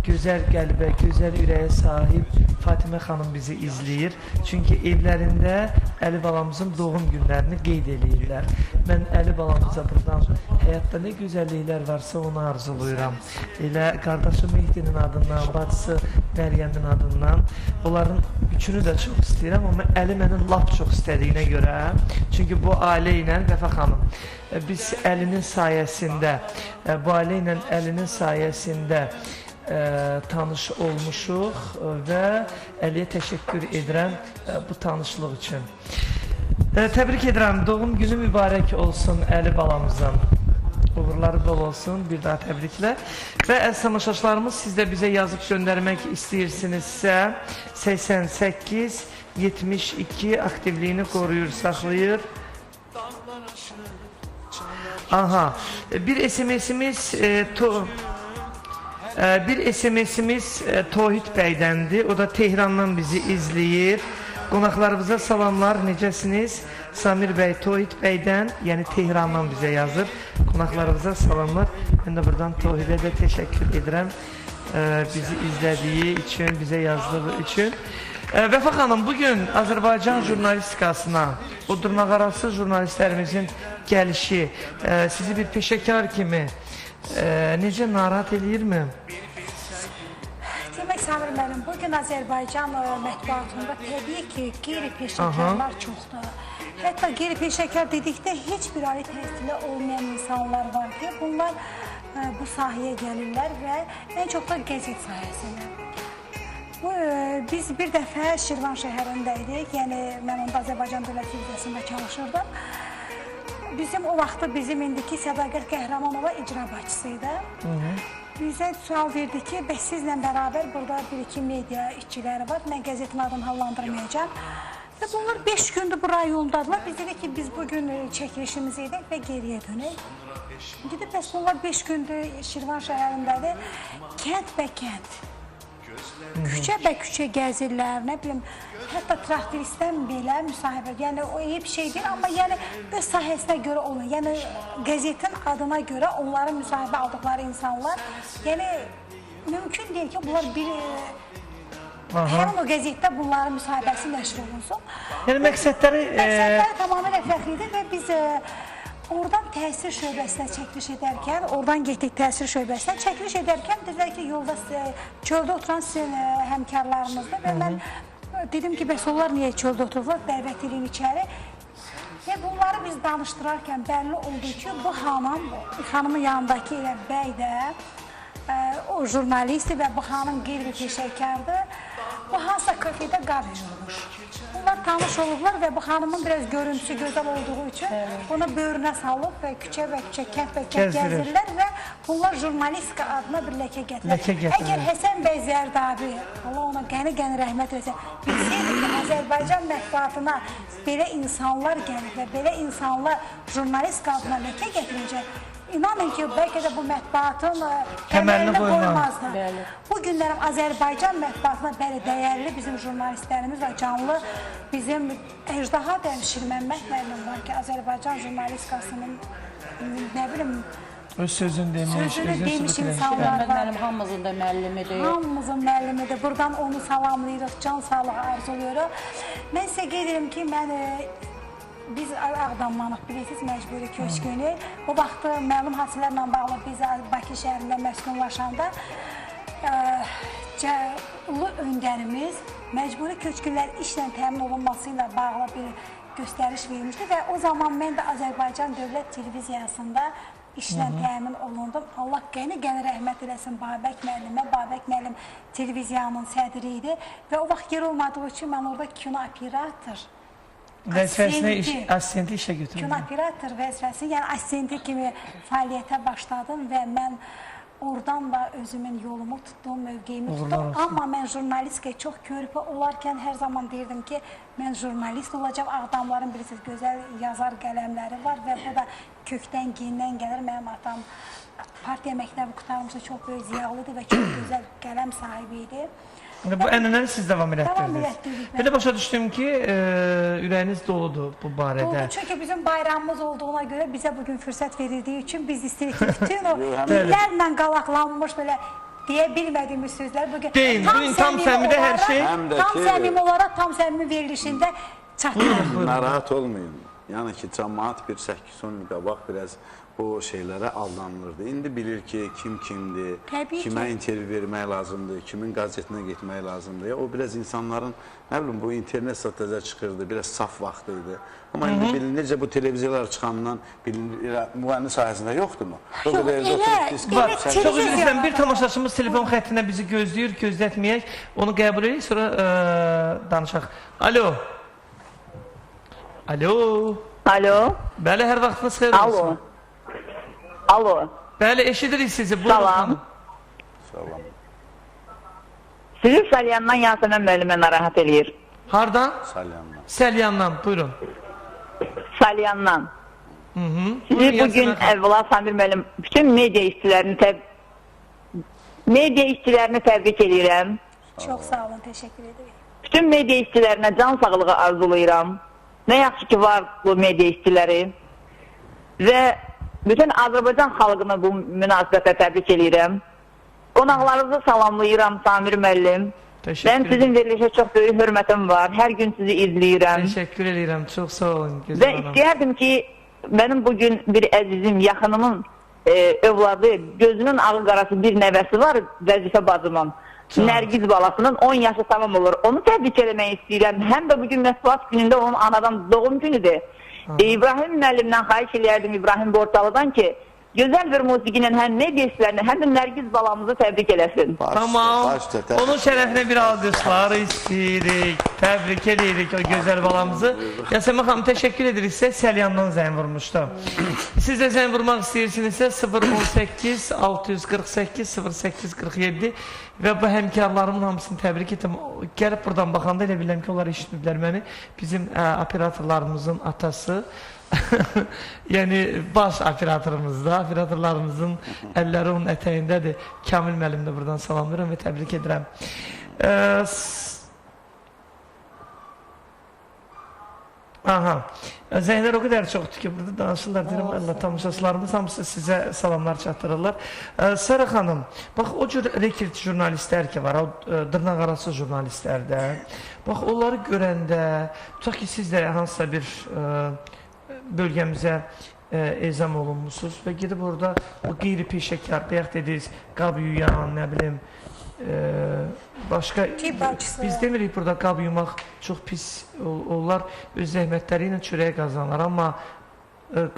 gözəl qəlbə, gözəl ürəyə sahib Fatimə xanım bizi izləyir. Çünki evlərində Əli balamızın doğum günlərini qeyd eləyirlər. Mən Əli balamıza buradan həyatda nə gözəlliklər varsa onu arzulayıram. Elə qardaşı Mehdinin adından, bacısı Məryəmin adından, onların üçünü də çox istəyirəm, amma Əli məni lap çox istədiyinə görə, çünki bu ailə ilə Vəfa xanım, biz Əlinin sayəsində, bu ailə ilə Əlinin sayəsində tanış olmuşuq və Əliyə təşəkkür edirəm bu tanışlıq üçün. Təbrik edirəm, doğum günü mübarək olsun Əli balamızın. Uğurları bol olsun, bir daha təbriklər. Və əziz tamaşaçılarımız, siz də bizə yazıb göndərmək istəyirsinizsə 88 72 aktivliyini qoruyur, saxlayır. Aha, bir SMS-imiz SMS-imiz Tohid bəydəndir. O da Tehrandan bizi izləyir. Qonaqlarımıza salamlar, necəsiniz? Samir bəy Tohid bəydən, yəni Tehrandan bizə yazır. Qonaqlarımıza salamlar. Mən də buradan Tohidə də təşəkkür edirəm. Bizi izlədiyi üçün, bizə yazdığı üçün. Vəfa xanım, bugün Azərbaycan jurnalistikasına, o dırnaqarası jurnalistlərimizin gəlişi sizi bir peşəkar kimi necə narahat eləyirmi? Demək Samir müəllim, bugün Azərbaycan mətbuatında təbii ki, qeyri-peşəkarlar çoxdur. Hətta qeyri-peşəkar dedikdə heç bir ali təhsili olmayan insanlar var ki, bunlar bu sahəyə gəlirlər və ən çox da qəzet sahəsində. Biz bir dəfə Şirvan şəhərində idik, yəni mən onda Azərbaycan Dövlət Televiziyasında çalışırdım. Bizim o vaxtda bizim indiki Sədaqət Qəhrəmanova icra başçısı idi. Bizə sual verdi ki, bəs sizlə bərabər burada bir-iki media işçiləri var, mən qəzetin adını hallandırmayacağam. Və bunlar 5 gündür bu rayondadılar. Biz dedik ki, biz bugün çəkilişimizi edək və geriyə dönək. Dedi, bəs bunlar 5 gündür Şirvan şəhərindədir, kənd bə kənd. Küçə bə küçə gəzirlər, nə bilim, hətta traktoristdən belə müsahibə, yəni o eyib şey deyil, amma yəni öz sahəsinə görə olur. Yəni qəzetin adına görə onların müsahibə aldıqları insanlar, yəni mümkün deyil ki, bunlar bir həmin o qəzetdə bunların müsahibəsi nəşr olunsun. Yəni məqsədləri tamamilə fərqli idi və biz oradan təsir şöbəsinə çəkiliş edərkən, oradan getdik təsir şöbəsinə çəkiliş edərkən dedilər ki, yolda çöldə oturan sizin həmkarlarınızdır və mən dedim ki, bəs onlar niyə çöldə otururlar, dəvət edin içəri. Və bunları biz danışdırarkən bəlli oldu ki, bu xanım, xanımın yanındakı elə bəy də o jurnalistdir və bu xanım qeyri-peşəkardır. Bu hansısa kafedə qab yuyulmuş. Bunlar tanış olublar və bu xanımın biraz görüntüsü gözəl olduğu üçün ona böyrünə salıb və küçə və küçə, kənd və kənd gəzirlər və bunlar jurnalistika adına bir ləkə gətirir. Əgər Həsən bəy Zərdabi, Allah ona qəni-qəni rəhmət eləsin, bilsəydi ki, Azərbaycan mətbuatına belə insanlar gəlir və belə insanlar jurnalistika adına ləkə gətirəcək, İnanın ki, bəlkə də bu mətbuatın təməlini qoymazdı. Bu günlərim Azərbaycan mətbuatına bəli dəyərli bizim jurnalistlərimiz var, canlı bizim Əjdaha Dəmşir Məmməd müəllim var ki, Azərbaycan jurnalistikasının nə bilim öz sözünü demiş, insanlar var. Məmməd müəllim hamımızın da müəllimidir. Hamımızın müəllimidir. Buradan onu salamlayırıq, can sağlığı arzulayırıq. Mən sizə qeyd edirəm ki, mən biz Ağdamlanıq, bilirsiniz, məcburi köçkünü. O vaxtı məlum hadisələrlə bağlı biz Bakı şəhərində məskunlaşanda ulu öndərimiz məcburi köçkünlər işlə təmin olunması ilə bağlı bir göstəriş vermişdi və o zaman mən də Azərbaycan Dövlət Televiziyasında işlə təmin olundum. Allah qəni-qəni rəhmət eləsin Babək müəllimə. Babək müəllim televiziyanın sədri idi və o vaxt yer olmadığı üçün mən orada kino operator vəzifəsinə, asistenti işə götürüldü. Kino operator vəzifəsi, yəni asistenti kimi fəaliyyətə başladım və mən oradan da özümün yolumu tutdum, mövqeyimi tutdum. Amma mən jurnalistikaya çox körpə olarkən hər zaman deyirdim ki, mən jurnalist olacağam. Ağdamların bilirsiniz, gözəl yazar qələmləri var və bu da kökdən, gendən gəlir. Mənim atam partiya məktəbi qurtarmışdı, çox böyük ziyalı idi və çox gözəl qələm sahibi idi. Bu ənənəni siz davam elətdirdiniz. Belə başa düşdüm ki, ürəyiniz doludur bu barədə. Doludur, çünki bizim bayramımız olduğuna görə bizə bugün fürsət verildiyi üçün biz istəyirik ki, bütün o illərlə qalaqlanmış belə deyə bilmədiyimiz sözlər bugün tam səmimi olaraq, tam səmimi verilişində çatdırır. Narahat olmayın. Yəni ki, cəmaat bir 8-10 il qabaq biraz o şeylərə aldanılırdı. İndi bilir ki, kim kimdir, kimə intervyu vermək lazımdır, kimin qazetinə getmək lazımdır. O biraz insanların, nə bilim, bu internet təzə çıxırdı, biraz saf vaxtı idi. Amma indi bilir, necə bu televiziyalar çıxandan müğənni sahəsində yoxdur mu? Yox, elə Çox üzr istəyirəm, bir tamaşaçımız telefon xəttinə bizi gözləyir, gözlətməyək. Onu qəbul edək, sonra danışaq. Alo. Alo. Alo. Bəli, hər vaxtınız xeyir olsun. Alo. Alo. Bəli, eşidirik sizi. Salam. Salam. Sizi Salyandan Yasəmən müəllimə narahat eləyir. Hardan? Salyandan. Salyandan, buyurun. Salyandan. Sizi bugün əvvəla Samir müəllim bütün media işçilərini təbrik edirəm. Çox sağ olun, təşəkkür edirəm. Bütün media işçilərinə can sağlığı arzulayıram. Nə yaxşı ki var bu media işçiləri. Və bütün Azərbaycan xalqını bu münasibətlə təbrik edirəm. Qonaqlarınızı salamlayıram Samir müəllim. Mən sizin verilişə çox böyük hörmətim var. Hər gün sizi izləyirəm. Təşəkkür edirəm. Çox sağ olun. Və istəyərdim ki, mənim bugün bir əzizim, yaxınımın övladı, gözünün ağı qarası bir nəvəsi var, vəzifə bacımın. Nərgiz balasının 10 yaşı tamam olur. Onu təbrik eləmək istəyirəm. Həm də bugün mətbuat günündə onun anadan doğum günüdür. İbrahim müəllimdən xahiş eləyərdim, İbrahim Bortalıdan ki, gözəl bir musiqi ilə həm media işçilərini, həm də Nərgiz balamızı təbrik eləsin. Tamam. Onun şərəfinə bir alqışlar istəyirik. Təbrik edirik o gözəl balamızı. Yasəmən xanım, təşəkkür edirik sizə. Səlyandan zəng vurmuşdu. Siz də zəng vurmaq istəyirsinizsə 018 648 08 47 və bu həmkarlarımın hamısını təbrik etdim. Gəlib buradan baxanda elə bilirəm ki, onlar eşitməyiblər məni. Bizim operatorlarımızın atası Yəni baş operatorumuzda, operatorlarımızın əlləri onun ətəyindədir. Kamil müəllimi də buradan salamlayıram və təbrik edirəm. Aha, zənglər o qədər çoxdur ki, burada danışırlar, deyirəm, Allah, tamaşaçılarımız hamısı sizə salamlar çatdırırlar. Sara xanım, bax, o cür rekord jurnalistlər ki var, o dırnaqarası jurnalistlərdə, bax, onları görəndə, tutaq ki, siz də hansısa bir bölgəmizə ezam olunmuşsunuz və gedib orada o qeyri-peşəkar, bayaq dediniz, qab yuyan, nə bilim, başqa, biz demirik burada qab yumaq çox pis, onlar öz zəhmətləri ilə çörəyə qazanırlar, amma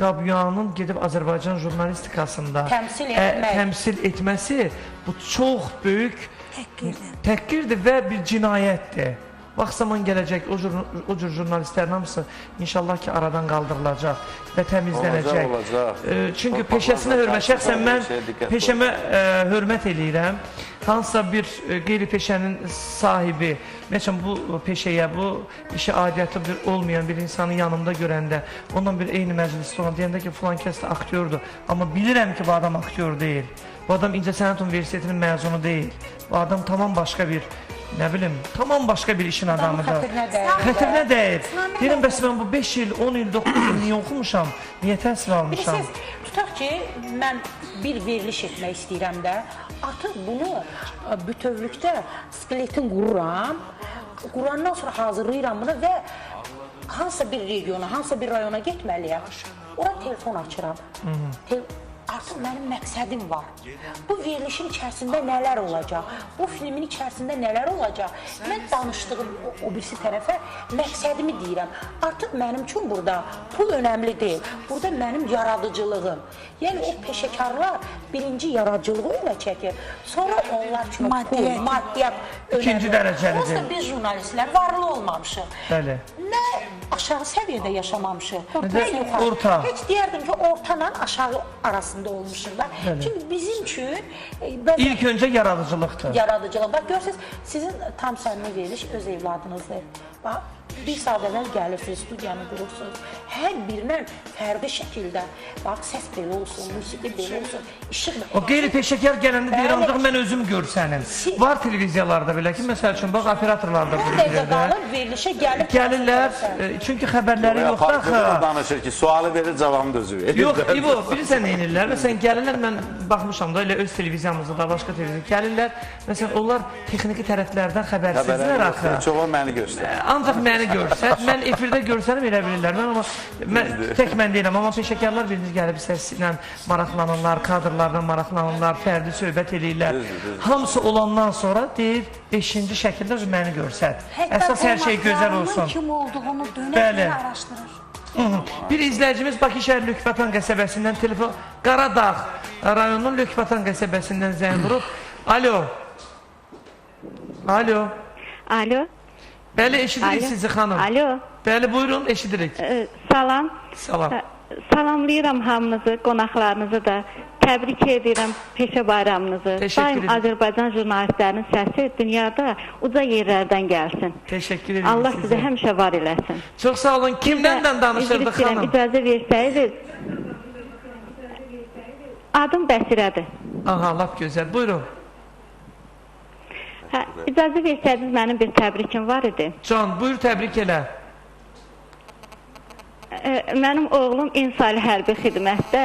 qab yuyanın gedib Azərbaycan jurnalistikasında təmsil etməsi bu çox böyük təhqirdir və bir cinayətdir. Vaxt zaman gələcək, o cür jurnalistlərin hamısı inşallah ki aradan qaldırılacaq və təmizlənəcək. Olacaq. Çünki peşəsinə hörmət, şəxsən mən peşəmə hörmət eləyirəm. Hansısa bir qeyri-peşənin sahibi, məsələn bu peşəyə, bu işə aidiyyatı olmayan bir insanı yanımda görəndə, ondan bir eyni məclisdə olan, deyəndə ki, filan kəs də aktyordur. Amma bilirəm ki, bu adam aktyor deyil. Bu adam İncəsənət Universitetinin məzunu deyil. Bu adam tamam başqa bir, nə bilim, tamam başqa bir işin adamıdır. Xətrinə dəyir. Deyirəm, bəs mən bu 5 il, 10 il, 9 il niyə oxumuşam, niyə təhsil almışam? Bilirsiniz, tutaq ki, mən bir veriliş etmək istəyirəm də, artıq bunu bütövlükdə skeletin qururam, qurandan sonra hazırlayıram bunu və hansısa bir regiona, hansısa bir rayona getməliyəm. Ora telefon açıram. Artıq mənim məqsədim var. Bu verilişin içərisində nələr olacaq? Bu filmin içərisində nələr olacaq? Mən danışdığım o birisi tərəfə məqsədimi deyirəm. Artıq mənim üçün burada pul önəmli deyil. Burada mənim yaradıcılığım. Yəni o peşəkarlar birinci yaradıcılığı önə çəkir. Sonra onlar üçün pul, maddiyyat önəmli. İkinci dərəcəlidir. Onsuz da biz jurnalistlər varlı olmamışıq. Bəli. Nə aşağı səviyyədə yaşamamışıq, nə yuxarı. Orta. Heç deyərdim ki, orta ilə aşağı arasında olmuşuq da. Çünki bizim üçün... İlk öncə yaradıcılıqdır. Yaradıcılıq. Bax, görürsünüz, sizin tam səmimi veriliş öz evladınızdır. Bax, bir saat əvvəl gəlirsiniz, studiyanı qurursunuz. Hər birinə fərqli şəkildə, bax, səs belə olsun, musiqi belə olsun, işıq... O qeyri-peşəkar gələndə deyir, ancaq mən özüm görsənim. Var televiziyalarda belə ki, məsəl üçün, bax, operatorlarda bu dəqiqə qalır, verilişə gəlib... Gəlirlər, çünki xəbərləri yoxdur axı. Danışır ki, sualı verir, cavabını da özü verir. Yox, İbo, bilirsən nə edirlər? Məsələn, gəlirlər, mən baxmışam da, elə öz televiziyamızda da, başqa televiziyamızda gəlirlər. Məsələn, onlar texniki tərəflərdən xəbərsizlər axı. Çox o məni göstərir. Ancaq məni görsər, mən efirdə görsənim elə bilirlər. Mən amma, tək mən deyiləm, amma peşəkarlar birinci gəlib səslə maraqlanırlar, kadrlarla maraqlanırlar, fərdi söhbət eləyirlər. Hamısı olandan sonra deyir, 5-ci şəkildə məni görsət. Əsas hər şey gözəl olsun. Hətta kim olduğunu dönə-dönə araşdırır. Bir izləyicimiz Bakı şəhər Lökbatan qəsəbəsindən telefon, Qaradağ rayonunun Lökbatan qəsəbəsindən zəng vurub. Alo. Alo. Alo. Bəli, eşidirik sizi xanım. Alo. Bəli, buyurun, eşidirik. Salam. Salam. Salamlayıram hamınızı, qonaqlarınızı da. Təbrik edirəm peşə bayramınızı. Təşəkkür edirəm. Daim Azərbaycan jurnalistlərinin səsi dünyada uca yerlərdən gəlsin. Təşəkkür edirəm. Allah sizə həmişə var eləsin. Çox sağ olun. Kimdən danışırdıq xanım? İcazə versəydi. Adım Bəsirədir. Aha, lap gözəl. Buyurun. İcazə versəydiniz, mənim bir təbrikim var idi. Can, buyur, təbrik elə. Mənim oğlum insani hərbi xidmətdə,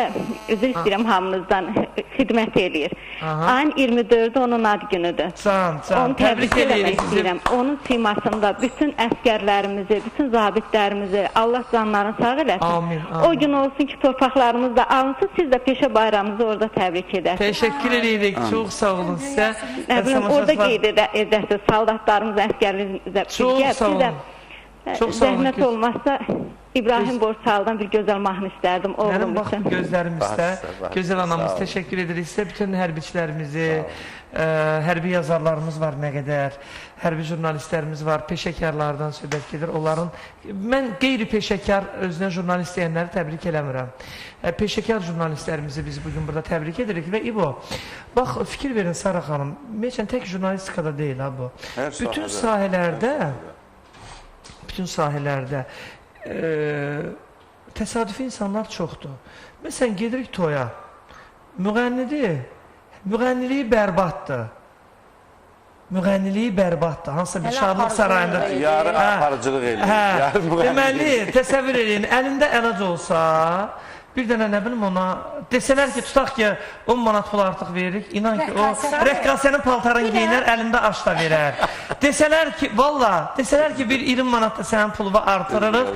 üzr istəyirəm hamınızdan, xidmət eləyir. Ayın 24-ü onun ad günüdür. Can, can, Onu təbrik eləmək istəyirəm. Onun simasında bütün əskərlərimizi, bütün zabitlərimizi, Allah canlarını sağ eləsin. Amin, amin. O gün olsun ki, torpaqlarımız da alınsın, siz də peşə bayramınızı orada təbrik edəsiniz. Təşəkkür edirik, çox sağ olun sizə. Nə bilim, orada qeyd edəsiniz, soldatlarımız, əskərlərimizə. Çox sağ olun. Çox sağ olun. Zəhmət olmazsa İbrahim Borçalıdan bir gözəl mahnı istərdim oğlum üçün. Mənim bax gözlərim üstə, gözəl anamız, təşəkkür edirik sizə. Bütün hərbiçilərimizi, hərbi yazarlarımız var nə qədər, hərbi jurnalistlərimiz var, peşəkarlardan söhbət gedir. Onların, mən qeyri-peşəkar özünə jurnalist deyənləri təbrik eləmirəm. Peşəkar jurnalistlərimizi biz bugün burada təbrik edirik və İbo, bax fikir verin Sara xanım, məsələn tək jurnalistikada deyil ha bu. Bütün sahələrdə, Təsadüfi insanlar çoxdur. Məsələn, gedirik toya. Müğənnidir. Müğənniliyi bərbaddır. Müğənniliyi bərbaddır. Hansısa bir şadlıq sarayında. Yarı aparıcılıq eləyir. Deməli, təsəvvür eləyin, əlində əlac olsa, bir dənə nə bilim ona, desələr ki, tutaq ki, 10 manat pul artıq veririk, inan ki, o rəqqasənin paltarını geyinər, əlində aş da verər. Desələr ki, valla, desələr ki, bir 20 manat da sənin pulunu artırırıq,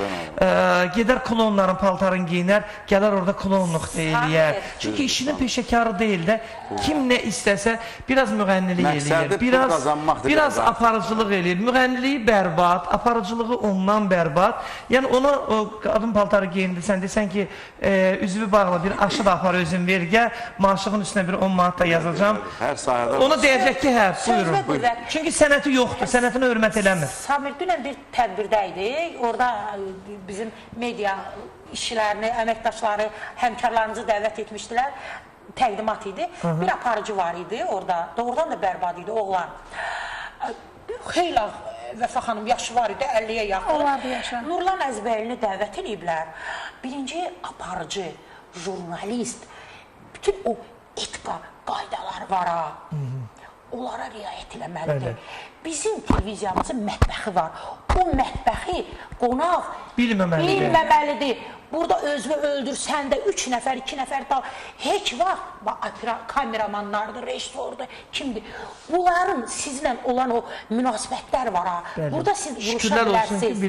gedər klonların paltarını geyinər, gələr orada klonluq eləyər. Çünki işinin peşəkarı deyil də, kim nə istəsə, biraz müğənnilik eləyir, biraz aparıcılıq eləyir. Müğənniliyi bərbad, aparıcılığı ondan bərbad. Yəni ona qadın paltarı geyindirsən, desən ki, üzvü bağla, bir aşı da apar özün vergə, maaşığın üstünə bir 10 manat da yazacam. Hər sahədə. Ona deyəcək ki, hə, buyurun. Çünki sənəti yoxdur, sənətinə hörmət eləmir. Samir, dünən bir tədbirdə idik, orada bizim media işçilərini, əməkdaşları, həmkarlarımızı dəvət etmişdilər, təqdimat idi. Bir aparıcı var idi orada, doğrudan da bərbad idi, oğlan. Xeyli Vəfa xanım yaşı var idi, 50-yə yaxın. Nurlan Əzbəylini dəvət ediblər. Birinci aparıcı, jurnalist, bütün o etika qaydaları var ha. Onlara riayət eləməlidir. Bizim televiziyamızın mətbəxi var. O mətbəxi qonaq bilməməlidir. Burada özünü öldürsən də 3 nəfər, 2 nəfər da heç vaxt kameramanlardır, rejissordur, kimdir? Bunların sizinlə olan o münasibətlər var ha. Burada siz vuruşa bilərsiniz.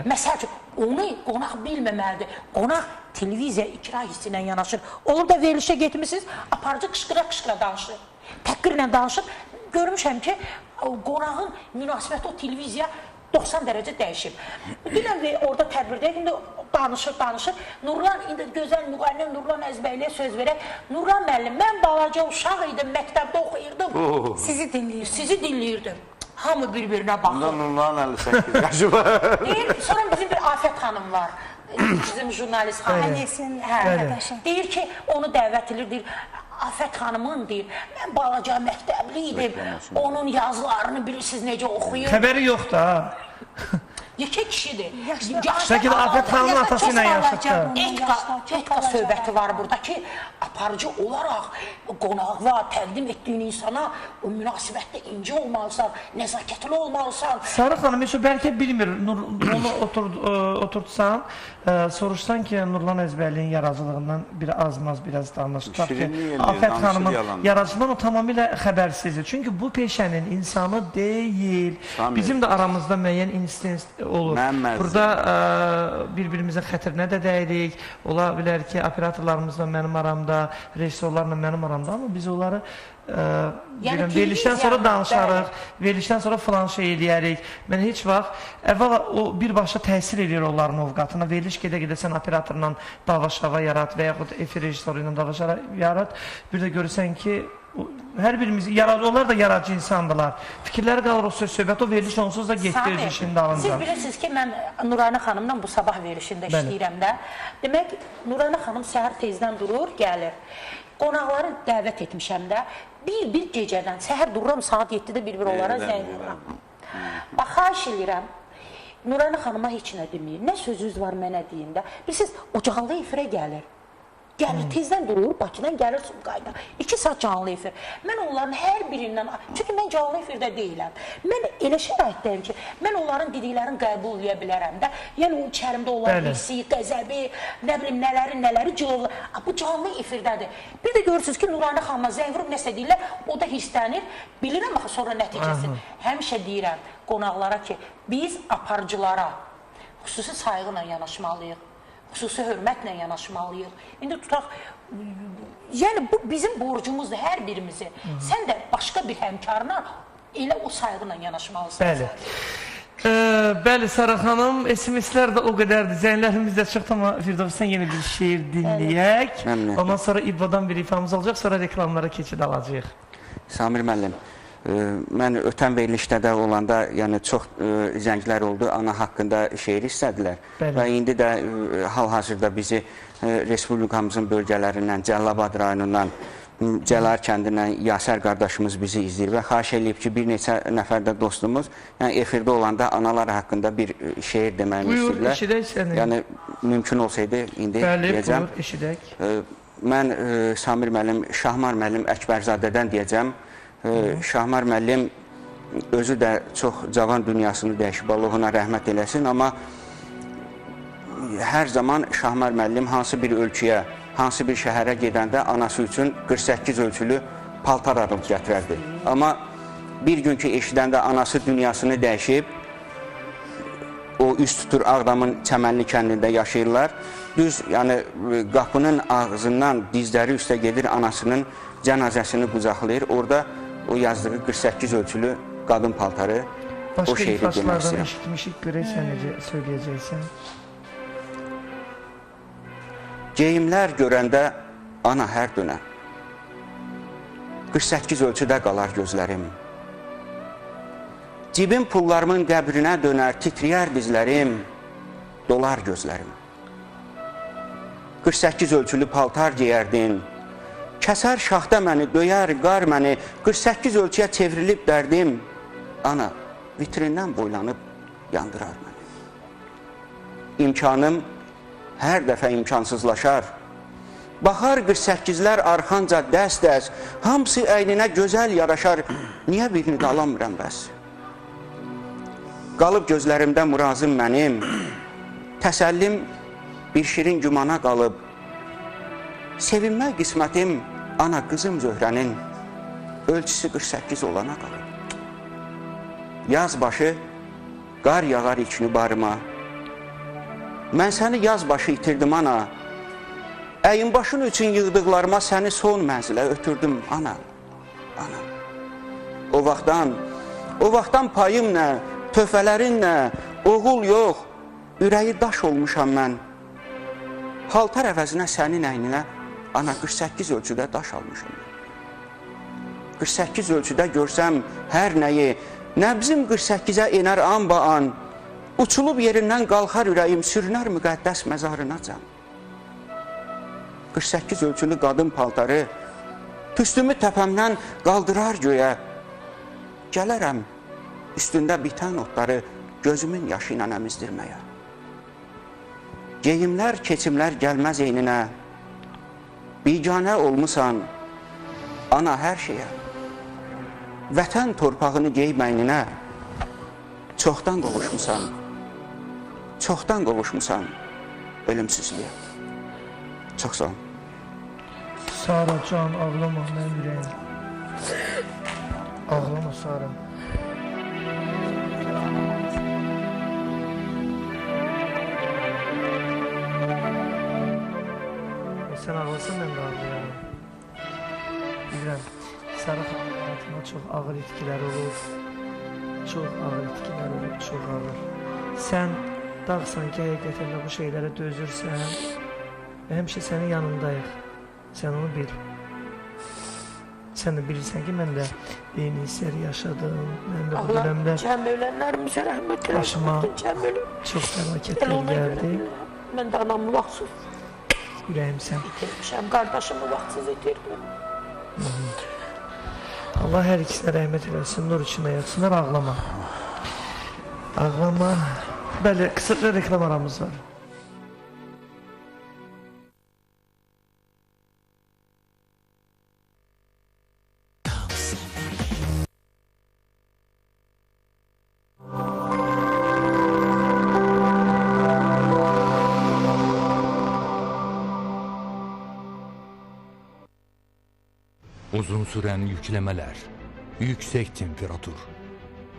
Məsəl üçün, onu qonaq bilməməlidir. Qonaq televiziya icra hissi ilə yanaşır. Olur da verilişə getmişsiniz, aparıcı qışqıra-qışqıra danışır. Təhqirlə danışır. Görmüşəm ki, qonağın münasibəti o televiziya 90 dərəcə dəyişib. Dünən orada tədbirdə indi danışır, danışır. Nurlan, indi gözəl müğənni Nurlan Əzbəyliyə söz verək. Nurlan müəllim, mən balaca uşaq idim, məktəbdə oxuyurdum. Sizi dinləyirdim. Sizi dinləyirdim. Hamı bir-birinə baxır. Onda Nurlan 58 yaşı var. Deyir, sonra bizim bir Afət xanım var. Bizim jurnalist xanım. Deyir ki, onu dəvət edir, deyir, Afət xanımın deyir, mən balaca məktəbli idim, onun yazılarını bilirsiniz necə oxuyur. Xəbəri yoxdur ha. Yekə kişidir. Bəlkə də Afət xanımın atası ilə yaşıddır. Etika söhbəti var burada ki, aparıcı olaraq qonağa təqdim etdiyin insana o münasibətdə incə olmalısan, nəzakətli olmalısan. Sarı xanım, heç o bəlkə bilmir, onu oturtsan, soruşsan ki, Nurlan Əzbəylinin yaradıcılığından bir azmaz biraz danış. Tutaq ki, Afət xanımın yaradıcılığından o tamamilə xəbərsizdir. Çünki bu peşənin insanı deyil. Bizim də aramızda müəyyən instinkt olur. Burada bir-birimizin xətrinə də dəyirik. Ola bilər ki, operatorlarımızla mənim aramda, rejissorlarla mənim aramda, amma biz onları verilişdən sonra danışarıq, verilişdən sonra filan şey eləyərik. Mən heç vaxt, əvvəla o birbaşa təsir eləyir onların ovqatına. Veriliş gedə-gedə sən operatorla dava-şava yarat və yaxud efir rejissoru ilə dava-şava yarat. Bir də görürsən ki, hər birimiz, onlar da yaradıcı insandırlar. Fikirləri qalır o söz söhbət, o veriliş onsuz da getdi öz işinin dalınca. Siz bilirsiniz ki, mən Nurani xanımla bu sabah verilişində işləyirəm də. Demək, Nurani xanım səhər tezdən durur, gəlir. Qonaqları dəvət etmişəm də. Bir-bir gecədən, səhər dururam saat 7-də bir-bir onlara zəng vururam. Bax, xahiş eləyirəm, Nurani xanıma heç nə deməyir. Nə sözünüz var mənə deyin də. Bilirsiniz, o canlı efirə gəlir. Gəlir, tezdən durur, Bakıdan gəlir Sumqayıda. 2 saat canlı efir. Mən onların hər birindən, çünki mən canlı efirdə deyiləm. Mən elə şəraitdəyim ki, mən onların dediklərini qəbul edə bilərəm də. Yəni, o içərimdə olan hissi, qəzəbi, nə bilim, nələri, nələri cilovlar. Bu canlı efirdədir. Bir də görürsünüz ki, Nurani xanıma zəng vurub nəsə deyirlər, o da hisslənir. Bilirəm axı sonra nəticəsini. Həmişə deyirəm qonaqlara ki, biz aparıcılara xüsusi sayğı ilə yanaşmalıyıq. Xüsusi hörmətlə yanaşmalıyıq. İndi tutaq, yəni bu bizim borcumuzdur hər birimizi. Sən də başqa bir həmkarına elə o sayğı ilə yanaşmalısan. Bəli. Bəli, Sara xanım, SMS-lər də o qədərdir. Zənglərimiz də çıxdı, amma Firdovsdən yeni bir şeir dinləyək. Ondan sonra İbbadan bir ifamız olacaq, sonra reklamlara keçid alacağıq. Samir müəllim, mən ötən verilişdə də olanda, yəni çox zənglər oldu, ana haqqında şeir istədilər. Və indi də hal-hazırda bizi Respublikamızın bölgələrindən, Cəllabad rayonundan, Cəlar kəndindən Yasər qardaşımız bizi izləyir və xahiş eləyib ki, bir neçə nəfər də dostumuz, yəni efirdə olanda analar haqqında bir şeir deməyimi istəyirlər. Buyur, eşidək səni. Yəni, mümkün olsaydı indi Bəli, deyəcəm. Buyur, eşidək. Mən Samir müəllim, Şahmar müəllim Əkbərzadədən deyəcəm. Şahmar müəllim özü də çox cavan dünyasını dəyişib, Allah ona rəhmət eləsin, amma hər zaman Şahmar müəllim hansı bir ölkəyə, hansı bir şəhərə gedəndə anası üçün 48 ölçülü paltar alıb gətirərdi. Amma bir gün ki eşidəndə anası dünyasını dəyişib, o üst tutur Ağdamın Çəmənli kəndində yaşayırlar. Düz, yəni qapının ağzından dizləri üstə gedir, anasının cənazəsini qucaqlayır. Orada o yazdığı 48 ölçülü qadın paltarı, o Başqa şeiri demək ifaçılardan istəyirəm. eşitmişik, görək sən necə söyləyəcəksən. Geyimlər görəndə ana hər dönə, 48 ölçüdə qalar gözlərim. Cibim pullarımın qəbrinə dönər, titriyər dizlərim, dolar gözlərim. 48 ölçülü paltar geyərdin, kəsər şaxta məni, döyər qar məni, 48 ölçüyə çevrilib dərdim, ana vitrindən boylanıb yandırar məni. İmkanım hər dəfə imkansızlaşar. Baxar 48-lər arxanca dəst-dəst, hamısı əyninə gözəl yaraşar, niyə birini də alamıram bəs? Qalıb gözlərimdə murazım mənim, təsəllim bir şirin gümana qalıb. Sevinmək qismətim ana qızım Zöhrənin ölçüsü 48 olana qalıb. Yaz başı qar yağar içini barıma, mən səni yaz başı itirdim ana, əyin başın üçün yığdıqlarıma səni son mənzilə ötürdüm ana, ana. O vaxtdan payım nə, töhfələrin nə, oğul yox, ürəyi daş olmuşam mən. Paltar əvəzinə sənin əyninə ana 48 ölçüdə daş almışam. 48 ölçüdə görsəm hər nəyi, nəbzim 48-ə enər an ba an, uçulub yerindən qalxar ürəyim, sürünər müqəddəs məzarına can. 48 ölçülü qadın paltarı, tüstümü təpəmdən qaldırar göyə, gələrəm üstündə bitən otları gözümün yaşı ilə əmizdirməyə. Geyimlər, keçimlər gəlməz eyninə, biganə olmusan ana hər şeyə. Vətən torpağını geyib əyninə, çoxdan qovuşmusan, çoxdan qovuşmusan ölümsüzlüyə. Çox sağ olun. Sara can, ağlama mənim ürəyim. Ağlama Sara. Sən ağlasan, mən də ağlayaram. Bilirəm, Sara xanımın həyatında çox ağır itkilər olur. Çox ağır itkilər olur, çox ağır. Sən dağsan ki, həqiqətən də bu şeylərə dözürsən və həmişə sənin yanındayıq. Sən onu bil. Sən də bilirsən ki, mən də eyni hissləri yaşadım. Mən də bu dönəmdə cəm ölənlərimizə rəhmət başıma eləsin. Çox fəlakətlər gəldi. Mən də anamı vaxtsız ürəyimsən. İtirmişəm, qardaşımı vaxtsız itirdim. Allah hər ikisinə rəhmət eləsin, nur içində yatsınlar, ağlama. Ağlama. Bəli, qısa reklam aramız var. Uzun süren yüklemeler, yüksek temperatur.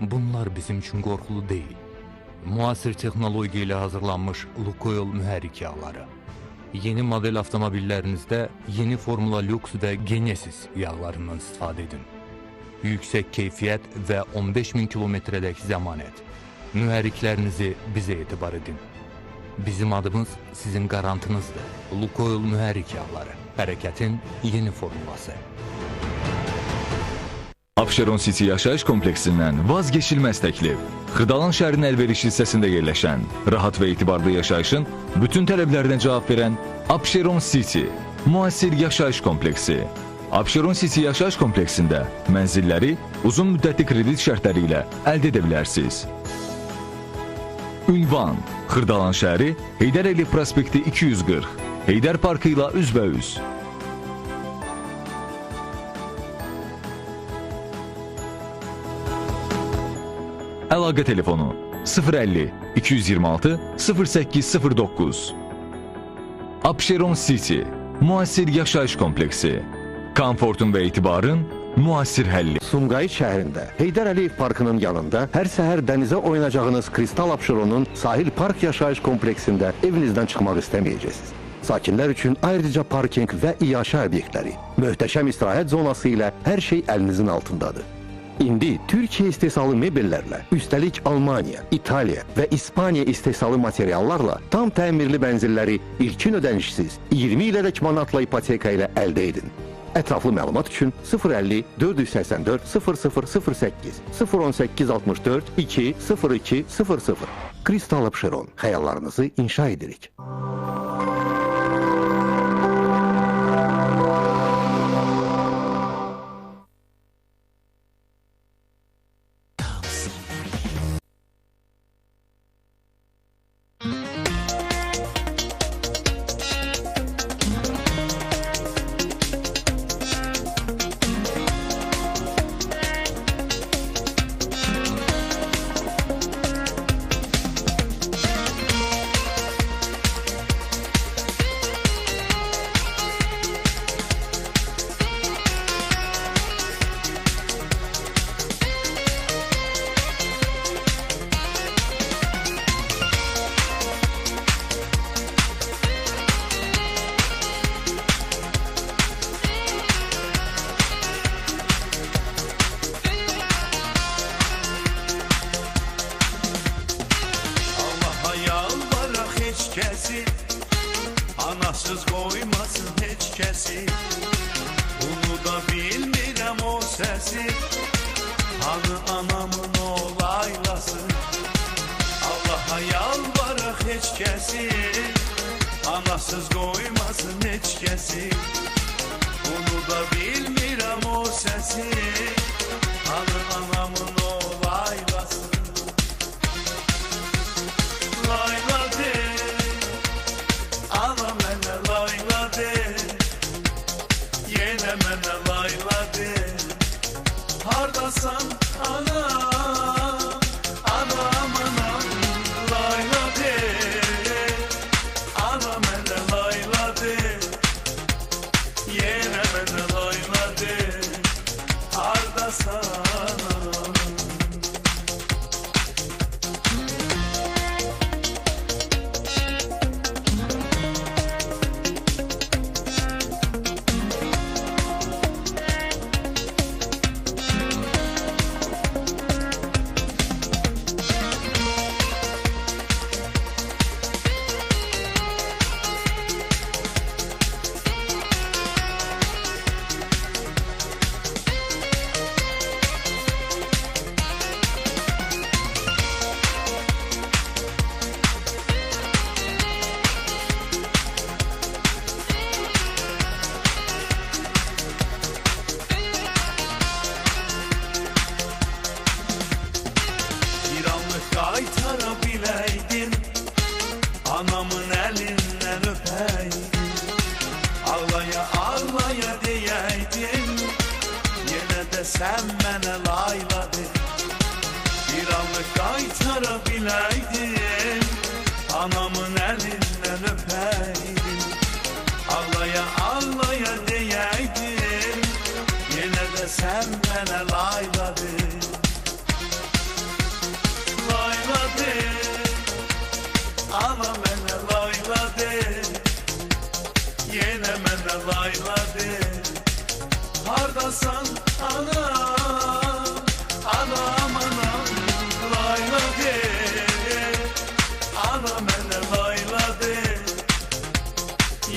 Bunlar bizim için korkulu değil. Muasir texnologiya ile hazırlanmış Lukoil mühərrik yağları. Yeni model avtomobillerinizde yeni Formula Lux ve Genesis yağlarından istifadə edin. Yüksek keyfiyyət və 15.000 kilometrədək zəmanət. Mühərriklərinizi bizə etibar edin. Bizim adımız sizin qarantınızdır. Lukoil mühərrik yağları. Hərəkətin yeni formulası. Abşeron City yaşayış kompleksindən vazgeçilməz təklif. Xırdalan şəhərinin əlverişli hissəsində yerləşən, rahat və etibarlı yaşayışın bütün tələblərinə cavab verən Abşeron City müasir yaşayış kompleksi. Abşeron City yaşayış kompleksində mənzilləri uzun müddətli kredit şərtləri ilə əldə edə bilərsiniz. Ünvan: Xırdalan şəhəri, Heydər Əliyev prospekti 240, Heydər Parkı ilə üzbəüz. Əlaqə telefonu 050 226 0809. Abşeron City, müasir yaşayış kompleksi. Komfortun və etibarın müasir həlli. Sumqayıt şəhərində Heydər Əliyev Parkının yanında hər səhər dənizə oynayacağınız Kristal Abşeronun Sahil Park yaşayış kompleksində evinizdən çıxmaq istəməyəcəksiniz. Sakinlər üçün ayrıca parking və iaşə obyektləri, möhtəşəm istirahət zonası ilə hər şey əlinizin altındadır. İndi Türkiyə istehsalı mebellərlə, üstəlik Almaniya, İtaliya və İspaniya istehsalı materiallarla tam təmirli mənzilləri ilkin ödənişsiz 20 ilədək manatla ipoteka ilə əldə edin. Ətraflı məlumat üçün 050 484 0008 018 64 2 02 00. Kristal Abşeron, xəyallarınızı inşa edirik. Kəsi, anasız qoymasın heç kəsi. Bunu da bilmirəm o səsi, hanı anamın o laylası. Allaha yalvaraq heç kəsi, anasız qoymasın heç kəsi. Bunu da bilmirəm o səsi, hanı anamın o laylası. Layla de, ana mənə layla de, yenə mənə layla de. Hardasan anam, anam anam, layla de, ana mənə layla de, yenə mənə layla de. Hardasan anam. Qaytara biləydim, anamın əlindən öpəydim, ağlaya ağlaya deyəydim, yenə də sən mənə layla de. Bir anlıq qaytara biləydim, anamın əlindən öpəydim, ağlaya ağlaya deyəydim, yenə də sən mənə layla de. Layla de, ana mənə layla de, yenə mənə layla de. Hardasan anam, anam anam, layla de, ana mənə layla de,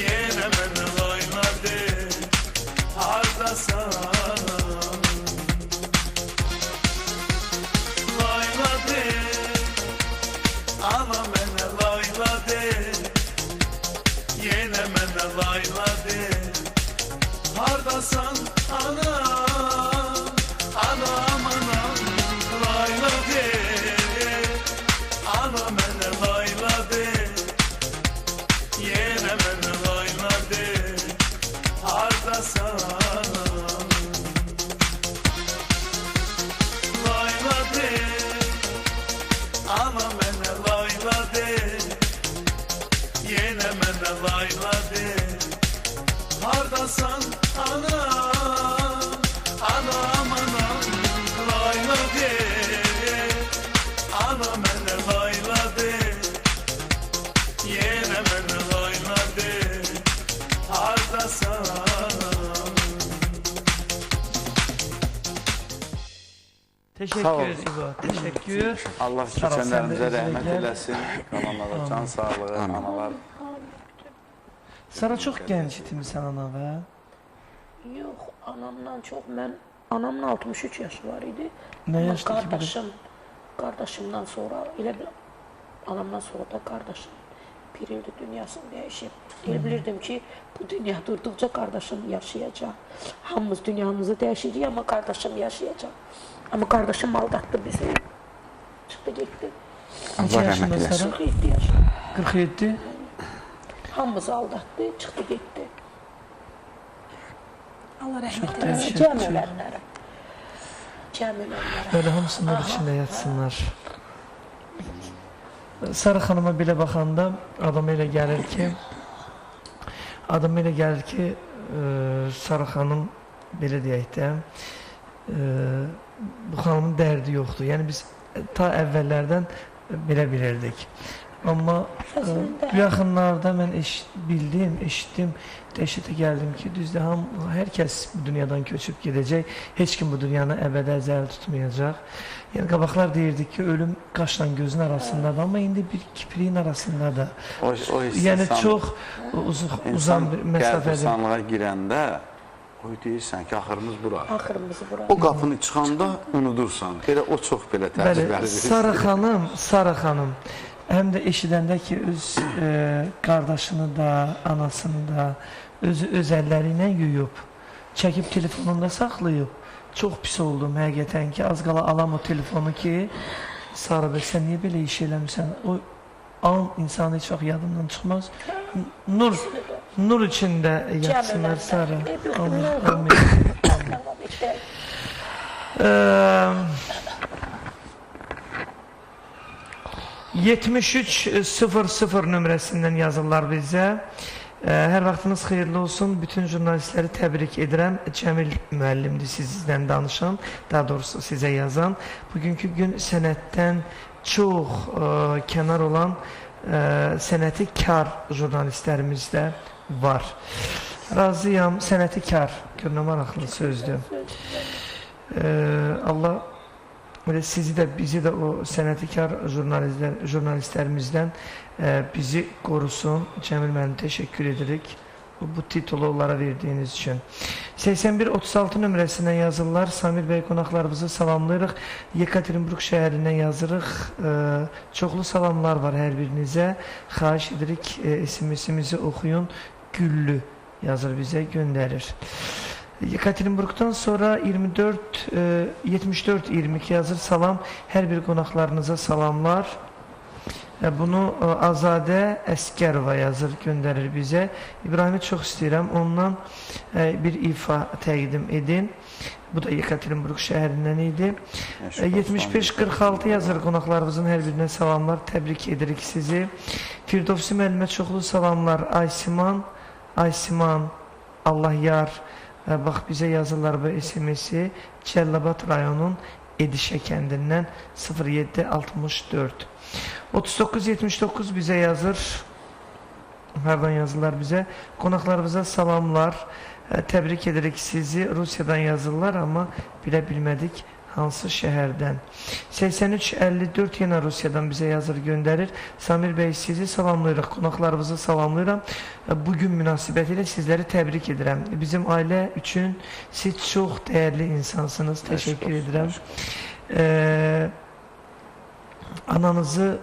yenə mənə layla de. Hardasan anam. Layla de, ana mənə layla de, yenə mənə layla de. Hardasan anam, anam anam, layla de, ana mənə Yenə mənə layla de. Hardasan anam, anam anam, layla de. Ana mənə layla de. Yenə mənə layla de. Hardasan? Teşekkür İbo, teşekkür. Allah keçənlərimizə rəhmət eləsin, qalanlara can sağlığı, analar. Sara, çox gənc itirmisən ana və? Yox, anamdan çox mən, anamın 63 yaşı var idi. Nə yaşda ki? Qardaşımdan sonra, elə bil, anamdan sonra da qardaşım bir ildir dünyasını dəyişib. Elə bilirdim ki, bu dünya durduqca qardaşım yaşayacaq. Hamımız dünyamızı dəyişəcək, amma qardaşım yaşayacaq. Amma qardaşım aldatdı bizi. Çıxdı, getdi. Allah rəhmət eləsin. 47 yaşında. 47? Hamımızı aldatdı, çıxdı, getdi. Allah rəhmət eləsin. Cəm ölənlərə. Cəm ölənlərə. Belə hamısınlar içində yatsınlar. Sara xanıma belə baxanda adam elə gəlir ki, Sara xanım belə deyək də, bu xanımın dərdi yoxdur. Yəni biz ta əvvəllərdən belə bilirdik. Amma bu yaxınlarda mən bildim, eşitdim, dəhşətə gəldim ki, düzdür, hər kəs bu dünyadan köçüb gedəcək, heç kim bu dünyanı əbədi əzəli tutmayacaq. Yəni qabaqlar deyirdik ki, ölüm qaşla gözün arasındadır, amma indi bir kipriyin arasındadır. Yəni çox uzan bir məsafədir. İnsan qəbristanlığa girəndə, oy deyirsən ki, axırımız bura. Axırımız bura. O qapını çıxanda unudursan. Belə o çox belə təəccübləri verir. Sara xanım, Sara xanım, həm də eşidəndə ki, öz qardaşını da, anasını da özü öz əlləri ilə yuyub, çəkib telefonunda saxlayıb. Çox pis oldum həqiqətən ki, az qala alam o telefonu ki, Sara bəy, sən niyə belə iş eləmirsən? O an insanı heç vaxt yadından çıxmaz. Nur içində yatsınlar Sara. Amin, amin. 7300 nömrəsindən yazırlar bizə. Hər vaxtınız xeyirli olsun. Bütün jurnalistləri təbrik edirəm. Cəmil müəllimdir sizlə danışan, daha doğrusu sizə yazan. Bugünkü gün sənətdən çox kənar olan sənəti kar jurnalistlərimiz də var. Razıyam, sənəti kar. Gör, nə maraqlı sözdür. Allah sizi də, bizi də o sənətkar jurnalistlərimizdən bizi qorusun. Cəmil müəllim, təşəkkür edirik bu titulu onlara verdiyiniz üçün. 8136 nömrəsindən yazırlar. Samir bəy, qonaqlarımızı salamlayırıq. Yekaterinburg şəhərindən yazırıq. Çoxlu salamlar var hər birinizə. Xahiş edirik, SMS-imizi oxuyun. Güllü yazır bizə, göndərir. Yekaterinburgdan sonra 74-22 yazır. Salam, hər bir qonaqlarınıza salamlar. Bunu Azadə Əskərova yazır, göndərir bizə. İbrahimi çox istəyirəm, ondan bir ifa təqdim edin. Bu da Yekaterinburg şəhərindən idi. 75-46 yazır, qonaqlarımızın hər birinə salamlar, təbrik edirik sizi. Firdovsi müəllimə çoxlu salamlar. Aysiman, Aysiman, Allah yar. Bax, bizə yazırlar bu SMS-i Cəllabad rayonunun Edişə kəndindən 0764. 3979 bizə yazır. Hardan yazırlar bizə? Qonaqlarımıza salamlar. Təbrik edirik sizi. Rusiyadan yazırlar, amma bilə bilmədik hansı şəhərdən. 8354 yenə Rusiyadan bizə yazır, göndərir. Samir bəy, sizi salamlayırıq, qonaqlarımızı salamlayıram. Bugün münasibətilə sizləri təbrik edirəm. Bizim ailə üçün siz çox dəyərli insansınız. Təşəkkür edirəm. Ananızı,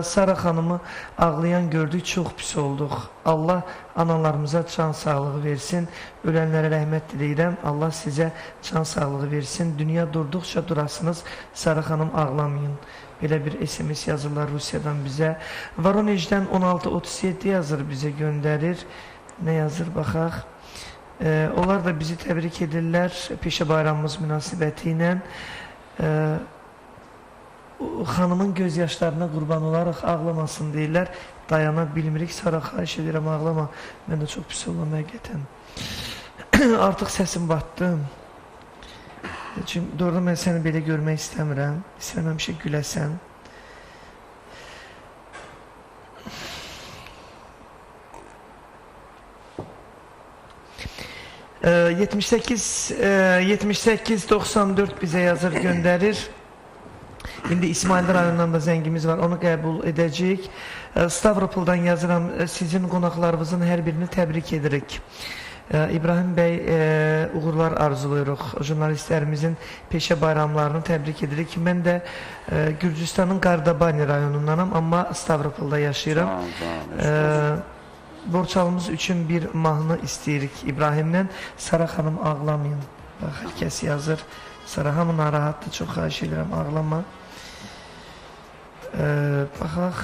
Sara xanımı ağlayan gördük, çox pis olduq. Allah analarımıza can sağlığı versin. Ölənlərə rəhmət diləyirəm. Allah sizə can sağlığı versin. Dünya durduqca durasınız. Sara xanım, ağlamayın. Belə bir SMS yazırlar Rusiyadan bizə. Voronejdən 1637 yazır, bizə göndərir. Nə yazır, baxaq. Onlar da bizi təbrik edirlər peşə bayramımız münasibəti ilə. Xanımın göz yaşlarına qurban olaraq ağlamasın deyirlər. Dayana bilmirik. Sara, xahiş edirəm, ağlama. Mən də çox pis olam həqiqətən. Artıq səsim batdı. Çünki doğrudan mən səni belə görmək istəmirəm. İstəmirəm ki, güləsən. Ee, 78 78 94 bizə yazır, göndərir. İndi İsmayıllı rayonundan da zəngimiz var, onu qəbul edəcəyik. Stavropoldan yazıram, sizin qonaqlarınızın hər birini təbrik edirik. İbrahim bəy, uğurlar arzulayırıq. Jurnalistlərimizin peşə bayramlarını təbrik edirik. Mən də Gürcüstanın Qardabani rayonundanam, amma Stavropolda yaşayıram. Borçalımız üçün bir mahnı istəyirik İbrahimdən. Sara xanım, ağlamayın. Bax, hər kəs yazır. Sara, hamı narahatdır, çox xahiş edirəm, ağlama. Baxaq.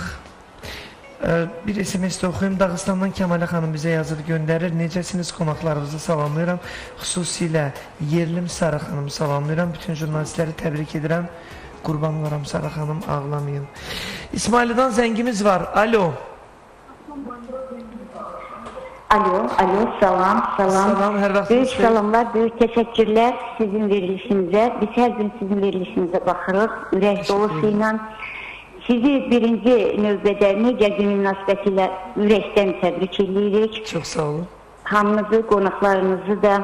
Bir SMS də oxuyum. Dağıstandan Kəmalə xanım bizə yazır, göndərir. Necəsiniz, qonaqlarınızı salamlayıram. Xüsusilə yerlim Sara xanımı salamlayıram. Bütün jurnalistləri təbrik edirəm. Qurban olaram Sara xanım, ağlamayın. İsmaillidən zəngimiz var. Alo. Alo, alo, salam, salam. Salam, hər vaxtınız Böyük xeyir. salamlar, böyük təşəkkürlər sizin verilişinizə. Biz hər gün sizin verilişinizə baxırıq, ürək dolusu ilə. Sizi birinci növbədə media günü münasibətilə ürəkdən təbrik edirik. Çox sağ olun. Hamınızı, qonaqlarınızı da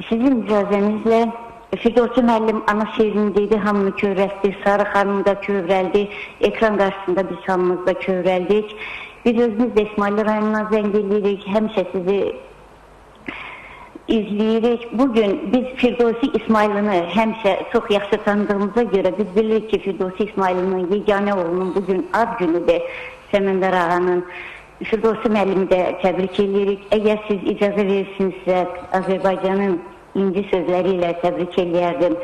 sizin icazənizlə Firdovsi müəllim ana şeirini dedi, hamını kövrəltdi, Sara xanım da kövrəldi, ekran qarşısında biz hamımız da kövrəldik. Biz özümüz də İsmayıllı rayonundan zəng edirik, həmişə sizi izləyirik. Bugün biz Firdovsi İsmayıllını həmişə çox yaxşı tanıdığımıza görə biz bilirik ki, Firdovsi İsmayıllının yeganə oğlunun bugün ad günüdür, Səməndər ağanın. Firdovsi müəllimi də təbrik edirik. Əgər siz icazə verirsinizsə, Azərbaycanın inci sözləri ilə təbrik eləyərdim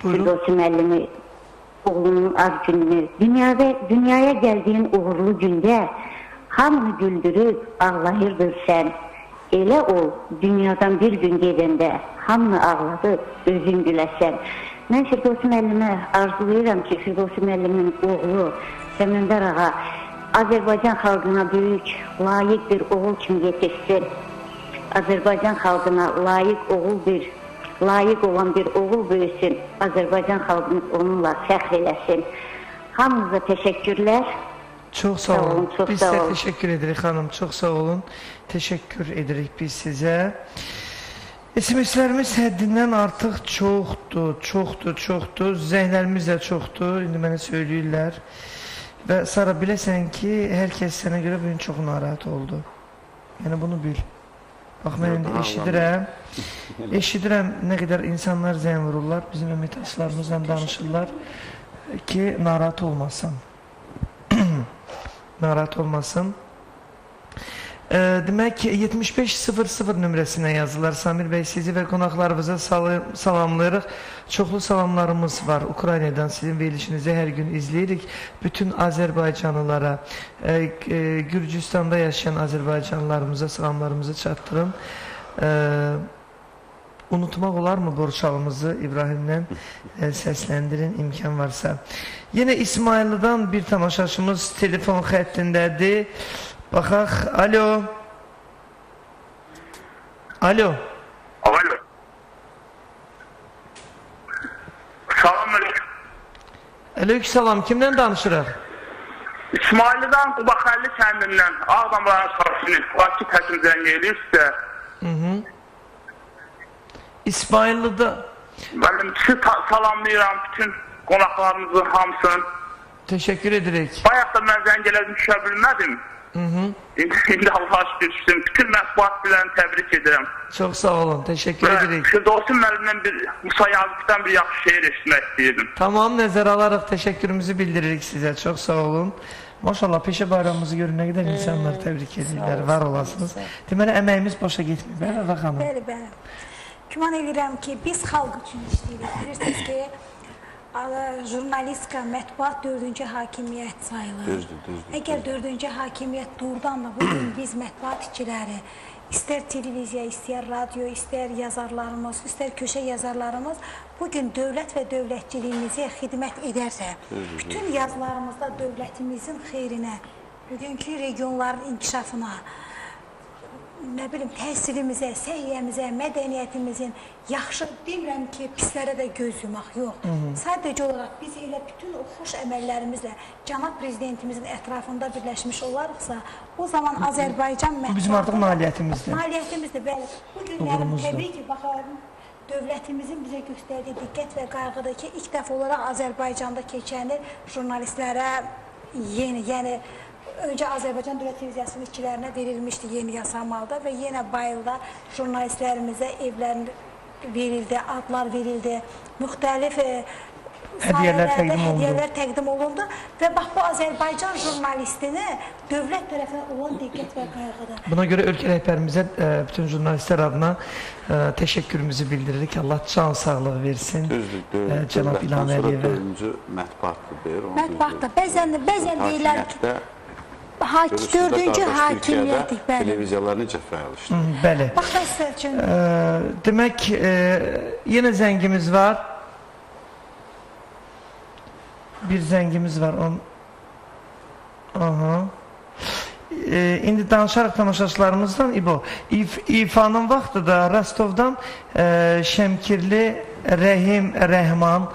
Firdovsi müəllimi oğlunun ad gününü. Dünyaya gəldiyin uğurlu gündə hamını güldürüb ağlayırdın sən. Elə ol, dünyadan bir gün gedəndə hamını ağladıb özün güləsən. Mən Firdovsi müəllimə arzulayıram ki, Firdovsi müəllimin oğlu Səməndər ağa Azərbaycan xalqına böyük, layiq bir oğul kimi yetişsin. Azərbaycan xalqına layiq olan bir oğul böyüsün. Azərbaycan xalqımız onunla fəxr eləsin. Hamınıza təşəkkürlər. Çox sağ olun. Çox biz sağ sizə olun. təşəkkür edirik xanım. Çox sağ olun. Təşəkkür edirik biz sizə. SMS-lərimiz həddindən artıq çoxdur, çoxdur, çoxdur. Zənglərimiz də çoxdur. İndi mənə söyləyirlər. Və Sara, biləsən ki, hər kəs sənə görə bugün çox narahat oldu. Yəni bunu bil. Bax, mən indi eşidirəm. Eşidirəm nə qədər insanlar zəng vururlar, bizim əməkdaşlarımızla danışırlar ki, narahat olmasın. Narahat olmasın. Demək ki, 7500 nömrəsinə yazırlar. Samir bəy, sizi və qonaqlarınızı salamlayırıq. Çoxlu salamlarımız var Ukraynadan. Sizin verilişinizi hər gün izləyirik. Bütün Azərbaycanlılara, Gürcüstanda yaşayan Azərbaycanlılarımıza salamlarımızı çatdırın. Unutmaq olarmı Borçalımızı İbrahimlə səsləndirin, imkan varsa. Yenə İsmayıllıdan bir tamaşaçımız telefon xəttindədir. Baxaq, alo. Alo. Alo. Salam aleyküm. Aleyküm salam, kimdən danışırıq? İsmayıllıdan, Qubaxəlli kəndindən, Ağdam rayon sakini, Akif Həkim zəng eləyir sizə. İsmayıllıda. Bəli, sizi salamlayıram, bütün qonaqlarımızın hamısını. Təşəkkür edirik. Bayaq da mən zəng elədim, düşə bilmədim. İndi Allah şükür düşdüm. Bütün mətbuat bilərini təbrik edirəm. Çox sağ olun, təşəkkür edirik. Firdovsi müəllimdən bir, Musa Yazıqdan bir yaxşı şeir eşitmək istəyirdim. Tamam, nəzərə alaraq təşəkkürümüzü bildiririk sizə. Çox sağ olun. Maşallah, peşə bayramımızı görün, nə qədər insanlar təbrik edirlər, var olasınız. Deməli, əməyimiz boşa getmir. Bəli, Əvə xanım. Bəli, bəli. Güman edirəm ki, biz xalq üçün işləyirik. Bilirsiniz ki, Jurnalistika, mətbuat dördüncü hakimiyyət sayılır. Düzdür, düzdür. Əgər dördüncü hakimiyyət doğrudan da bugün biz mətbuat işçiləri, istər televiziya, istər radio, istər yazarlarımız, istər köşə yazarlarımız bugün dövlət və dövlətçiliyimizə xidmət edərsə, bütün yazılarımızda dövlətimizin xeyrinə, bugünkü regionların inkişafına, nə bilim, təhsilimizə, səhiyyəmizə, mədəniyyətimizin yaxşı, demirəm ki, pislərə də göz yumaq, yox. Sadəcə olaraq biz elə bütün o xoş əməllərimizlə cənab prezidentimizin ətrafında birləşmiş olarıqsa, o zaman Azərbaycan Bu bizim artıq nailiyyətimizdir. Nailiyyətimizdir, bəli. Bu günlərin təbii ki, baxalım, dövlətimizin bizə göstərdiyi diqqət və qayğıdır ki, ilk dəfə olaraq Azərbaycanda keçən il jurnalistlərə yeni, yəni öncə Azərbaycan Dövlət Televiziyasının işçilərinə verilmişdi yeni Yasamalda və yenə Bayılda jurnalistlərimizə evlər verildi, adlar verildi, müxtəlif hədiyyələr təqdim olundu və bax bu Azərbaycan jurnalistinə dövlət tərəfindən olan diqqət və qayğıdır. Buna görə ölkə rəhbərimizə bütün jurnalistlər adına təşəkkürümüzü bildiririk. Allah can sağlığı versin. Düzdür, cənab İlham Əliyevə. Dördüncü mətbuatdır deyir. Mətbuatdır. Bəzən deyirlər ki, dördüncü hakimiyyətik, bəli. Televiziyalar necə fəal işləyir? Bəli. Bax, məsəl üçün. Demək, yenə zəngimiz var. Bir zəngimiz var. Aha. İndi danışaraq tamaşaçılarımızdan, İbo, İfanın vaxtı da Rostovdan Şəmkirli Rəhim Rəhman,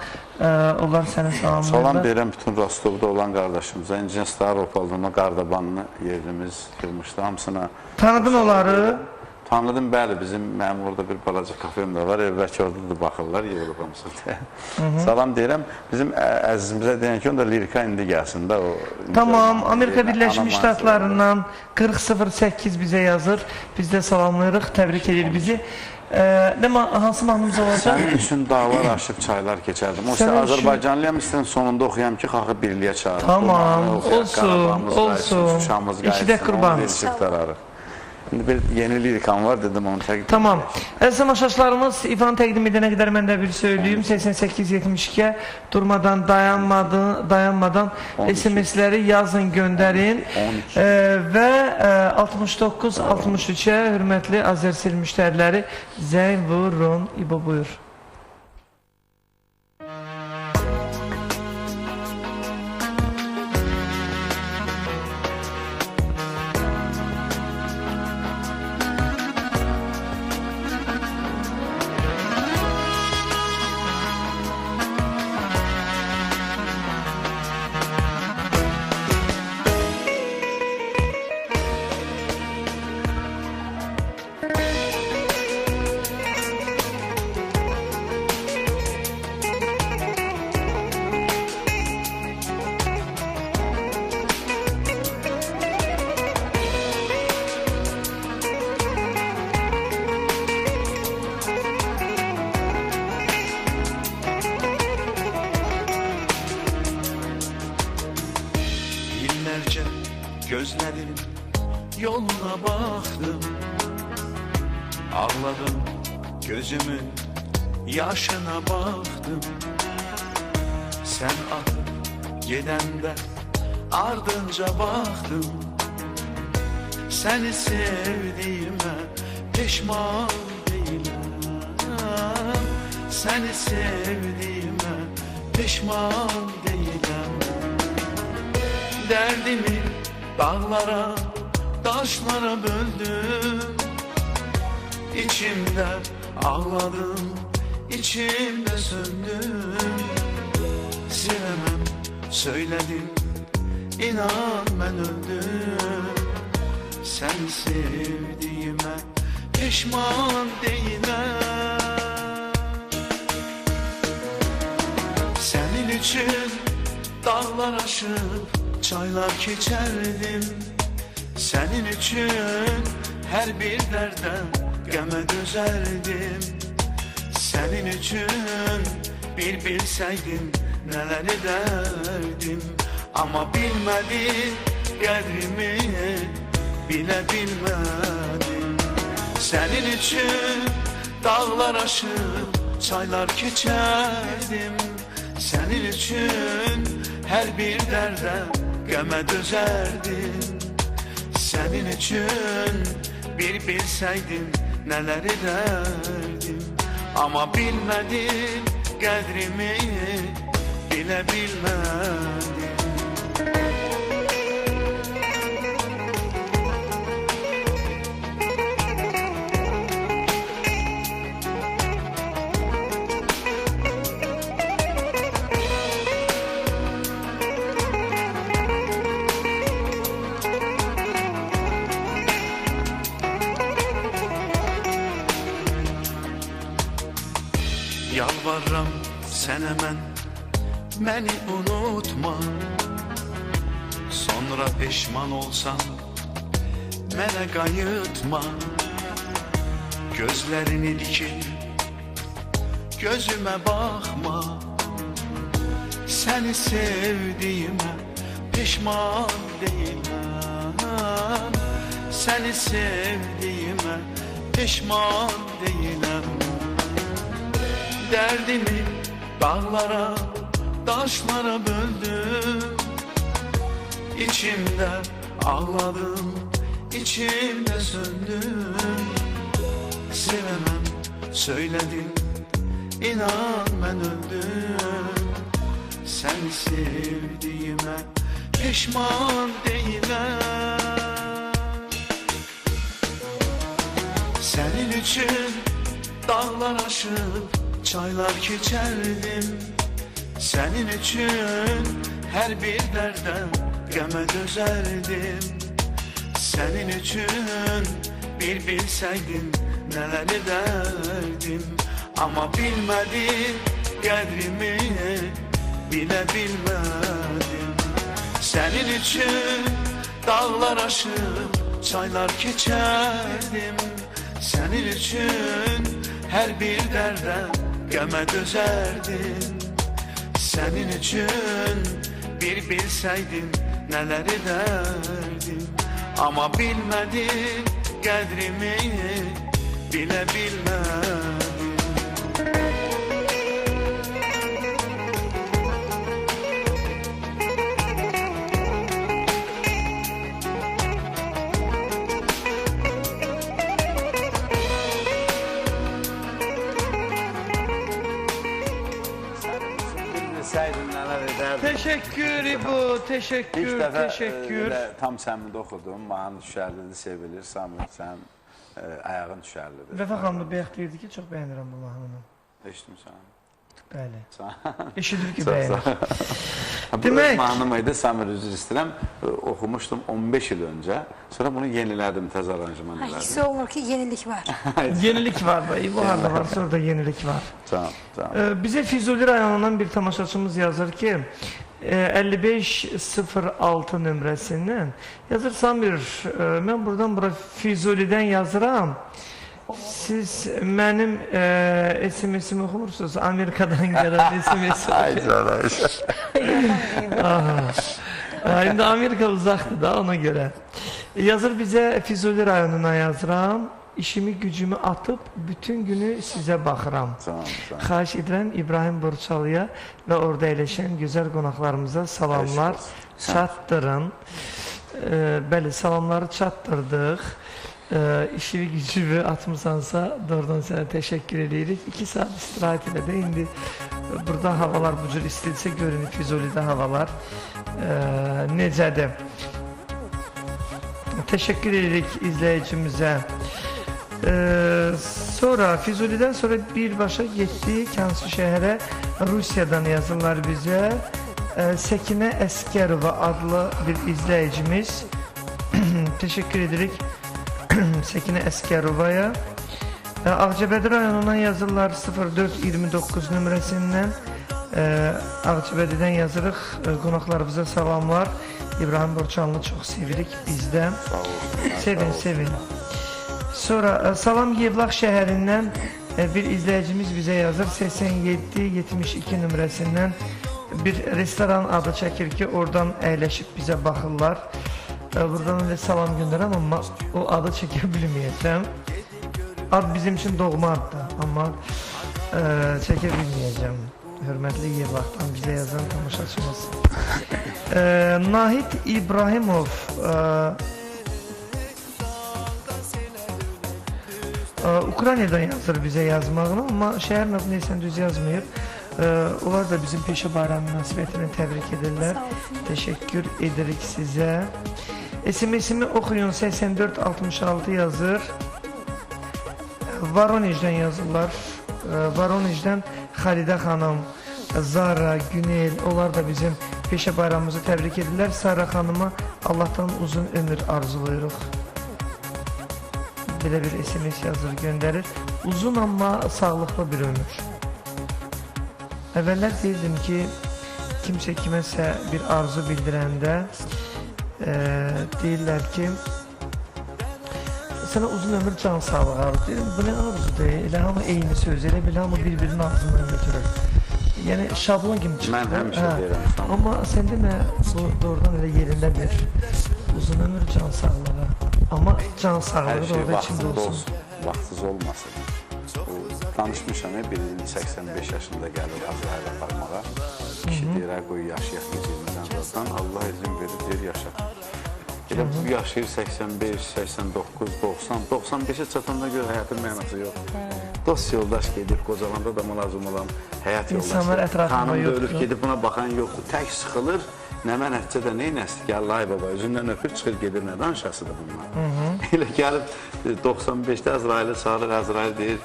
onlar sənə salamlayırlar. Salam deyirəm bütün Rostovda olan qardaşımıza. İncə Staropol'da Qardabanlı yerimiz yığmışdı hamısına. Tanıdın onları? Tanıdım, bəli. Mənim orada bir balaca kafem də var. Əvvəlki orada da baxırlar, yığılıb hamısı. Salam deyirəm. Bizim əzizimizə deyən ki, onda lirika indi gəlsin də. Tamam. Amerika Birləşmiş Ştatlarından 4008 bizə yazır. Biz də salamlayırıq, təbrik edir bizi. Hansı mahnımız olacaq? Sənin üçün dağlar aşıb çaylar keçərdim. O isə Azərbaycanlıyam, istəyirəm sonunda oxuyam ki, xalqı birliyə çağırım. Tamam, olsun, olsun. Şuşamız İkidə qayıtsın, qurban. onu verişib dararıq. İndi bir yeni lirikam var, dedim onu təqdim edeyim. Tamam. Əziz tamaşaçılarımız, İfanı təqdim edənə qədər mən də bir söyləyim. 88-72-yə durmadan, dayanmadan SMS-ləri yazın, göndərin. Və 69-63-ə hörmətli Azərsel müştəriləri zəng vurun. İbo, buyur. Gözledim, yoluna baktım, ağladım, gözümün yaşına baktım. Sen atıp gidende ardınca baktım. Seni sevdiğime pişman değilim. Seni sevdiğime pişman değilim. Derdimi dağlara, taşlara böldüm. İçimde ağladım, içimde söndüm. Silemem söyledim, inan ben öldüm. Seni sevdiğime pişman değilim. Senin için dağlar aşıp çaylar keçerdim. Senin için her bir derde geme dözerdim. Senin için bir bilseydim neler ederdim. Ama bilmedin qədrimi, bile bilmedim. Senin için dağlar aşıp çaylar keçerdim. Sənin üçün hər bir dərdə, qəmə dözərdim. Sənin üçün bir bilsəydin nələr edərdim. Amma bilmədim qədrimi, bilə bilmədim. Yalvarıram sənə mən, məni unutma. Sonra peşman olsan, mənə qayıtma. Gözlərini dikib, gözümə baxma. Səni sevdiyimə peşman deyiləm. Səni sevdiyimə peşman deyiləm. Derdimi dağlara, taşlara böldüm. İçimde ağladım, içimde söndüm. Sevemem söyledim, inan ben öldüm. Seni sevdiğime pişman değilim. Senin için dağlar aşıp çaylar keçərdim. Sənin üçün hər bir dərdə, qəmə dözərdim. Sənin üçün bir bilsəydin nələr edərdim. Amma bilmədin qədrimi, bilə bilmədim. Sənin üçün dağlar aşıb çaylar keçərdim. Sənin üçün hər bir dərdə, qəmə dözərdim. Sənin üçün bir bilsəydin nələr edərdim. Amma bilmədin qədrimi, bilə bilmədim. Teşekkür İbu, teşekkür, İlk dəfə, teşekkür. Tam səmində oxudum, mahnı düşərlidir, sevilir. Samir, sən ayağın düşərlidir. Vəfa xanım da bayaq deyirdi ki, çox bəyənirəm bu mahnını. Eşitdim sən. Bəli. Eşidir ki, bəyənir. Demək... Bu mahnım idi, Samir, üzr istəyirəm. Oxumuşdum 15 il öncə. Sonra bunu yenilədim, təzə aranjman elədim. Hiss olunur ki, yenilik var. Yenilik var da, bu harda var, sonra da yenilik var. Tamam, tamam. Bizə Füzuli rayonundan bir tamaşaçımız yazır ki, 5506 nömrəsindən yazır, Samir, mən buradan bura Füzulidən yazıram. Siz mənim SMS-imi oxumursunuz, Amerikadan gələn SMS-i. İndi Amerika uzaqdır da ona görə. Yazır bizə Füzuli rayonuna yazıram. İşimi gücümü atıb bütün günü sizə baxıram. Xahiş edirəm İbrahim Borçalıya və orada əyləşən gözəl qonaqlarımıza salamlar çatdırın. Bəli, salamları çatdırdıq. İşini gücümü atmısansa doğrudan sənə təşəkkür edirik. 2 saat istirahət elə də indi burada havalar bu cür istidirsə görün Füzulidə havalar necədir. Təşəkkür edirik izləyicimizə. Sonra Füzulidən sonra birbaşa getdik hansı şəhərə? Rusiyadan yazırlar bizə. Səkinə Əskərova adlı bir izləyicimiz. Təşəkkür edirik Səkinə Əskərovaya. Ağcabədi rayonundan yazırlar 0429 nömrəsindən. Ağcabədidən yazırıq. Qonaqlarımıza salamlar. İbrahim Borçanlı çox sevirik bizdə. Sevin, sevin. Sonra Salam Yevlax şəhərindən bir izləyicimiz bizə yazır. 87-72 nömrəsindən bir restoran adı çəkir ki, oradan əyləşib bizə baxırlar. Buradan elə salam göndərəm, amma o adı çəkə bilməyəcəm. Ad bizim üçün doğma addır, amma çəkə bilməyəcəm. Hörmətli Yevlaxdan bizə yazan tamaşaçımız. Nahid İbrahimov Ukraynadan yazır bizə yazmağını, amma şəhər neysə düz yazmayıb. Onlar da bizim peşə bayramı münasibətilə təbrik edirlər. Təşəkkür edirik sizə. SMS-imi oxuyun, 8466 yazır. Varonejdən yazırlar. Varonejdən Xalidə xanım, Zara, Günel, onlar da bizim peşə bayramımızı təbrik edirlər. Sara xanıma Allahdan uzun ömür arzulayırıq. Belə bir SMS yazır, göndərir. Uzun amma sağlıqlı bir ömür. Əvvəllər deyirdim ki, kimsə kiməsə bir arzu bildirəndə deyirlər ki, sənə uzun ömür can sağlığı arzu. Deyirəm, bu nə arzudur? Elə hamı eyni söz, elə bil hamı bir-birinin ağzından götürür. Yəni şablon kimi çıxdı. Mən həmişə deyirəm. Amma sən demə, bu doğrudan elə yerində bir uzun ömür can sağlığı. Amma can sağlığı da orada içində olsun. Vaxtsız olmasın. Danışmışam, bir 85 yaşında gəlir Azrail aparmağa. Kişi deyir, qoy yaşayaq gecəyimizdən zaten. Allah izin verir, deyir, yaşa. Elə bu yaşayır 85, 89, 90, 95-ə çatanda görə həyatın mənası yoxdur. Dost yoldaş gedib, qocalanda da lazım olan həyat yoldaşı. Xanım da ölüb gedib, buna baxan yoxdur. Tək sıxılır, nəmə nəticədə neynəsdir? Gəl, ay baba, özündən öpür, çıxır, gedir, nə danışasıdır bunlar? Elə gəlib 95-də Əzraili çağırır, Əzrail deyir,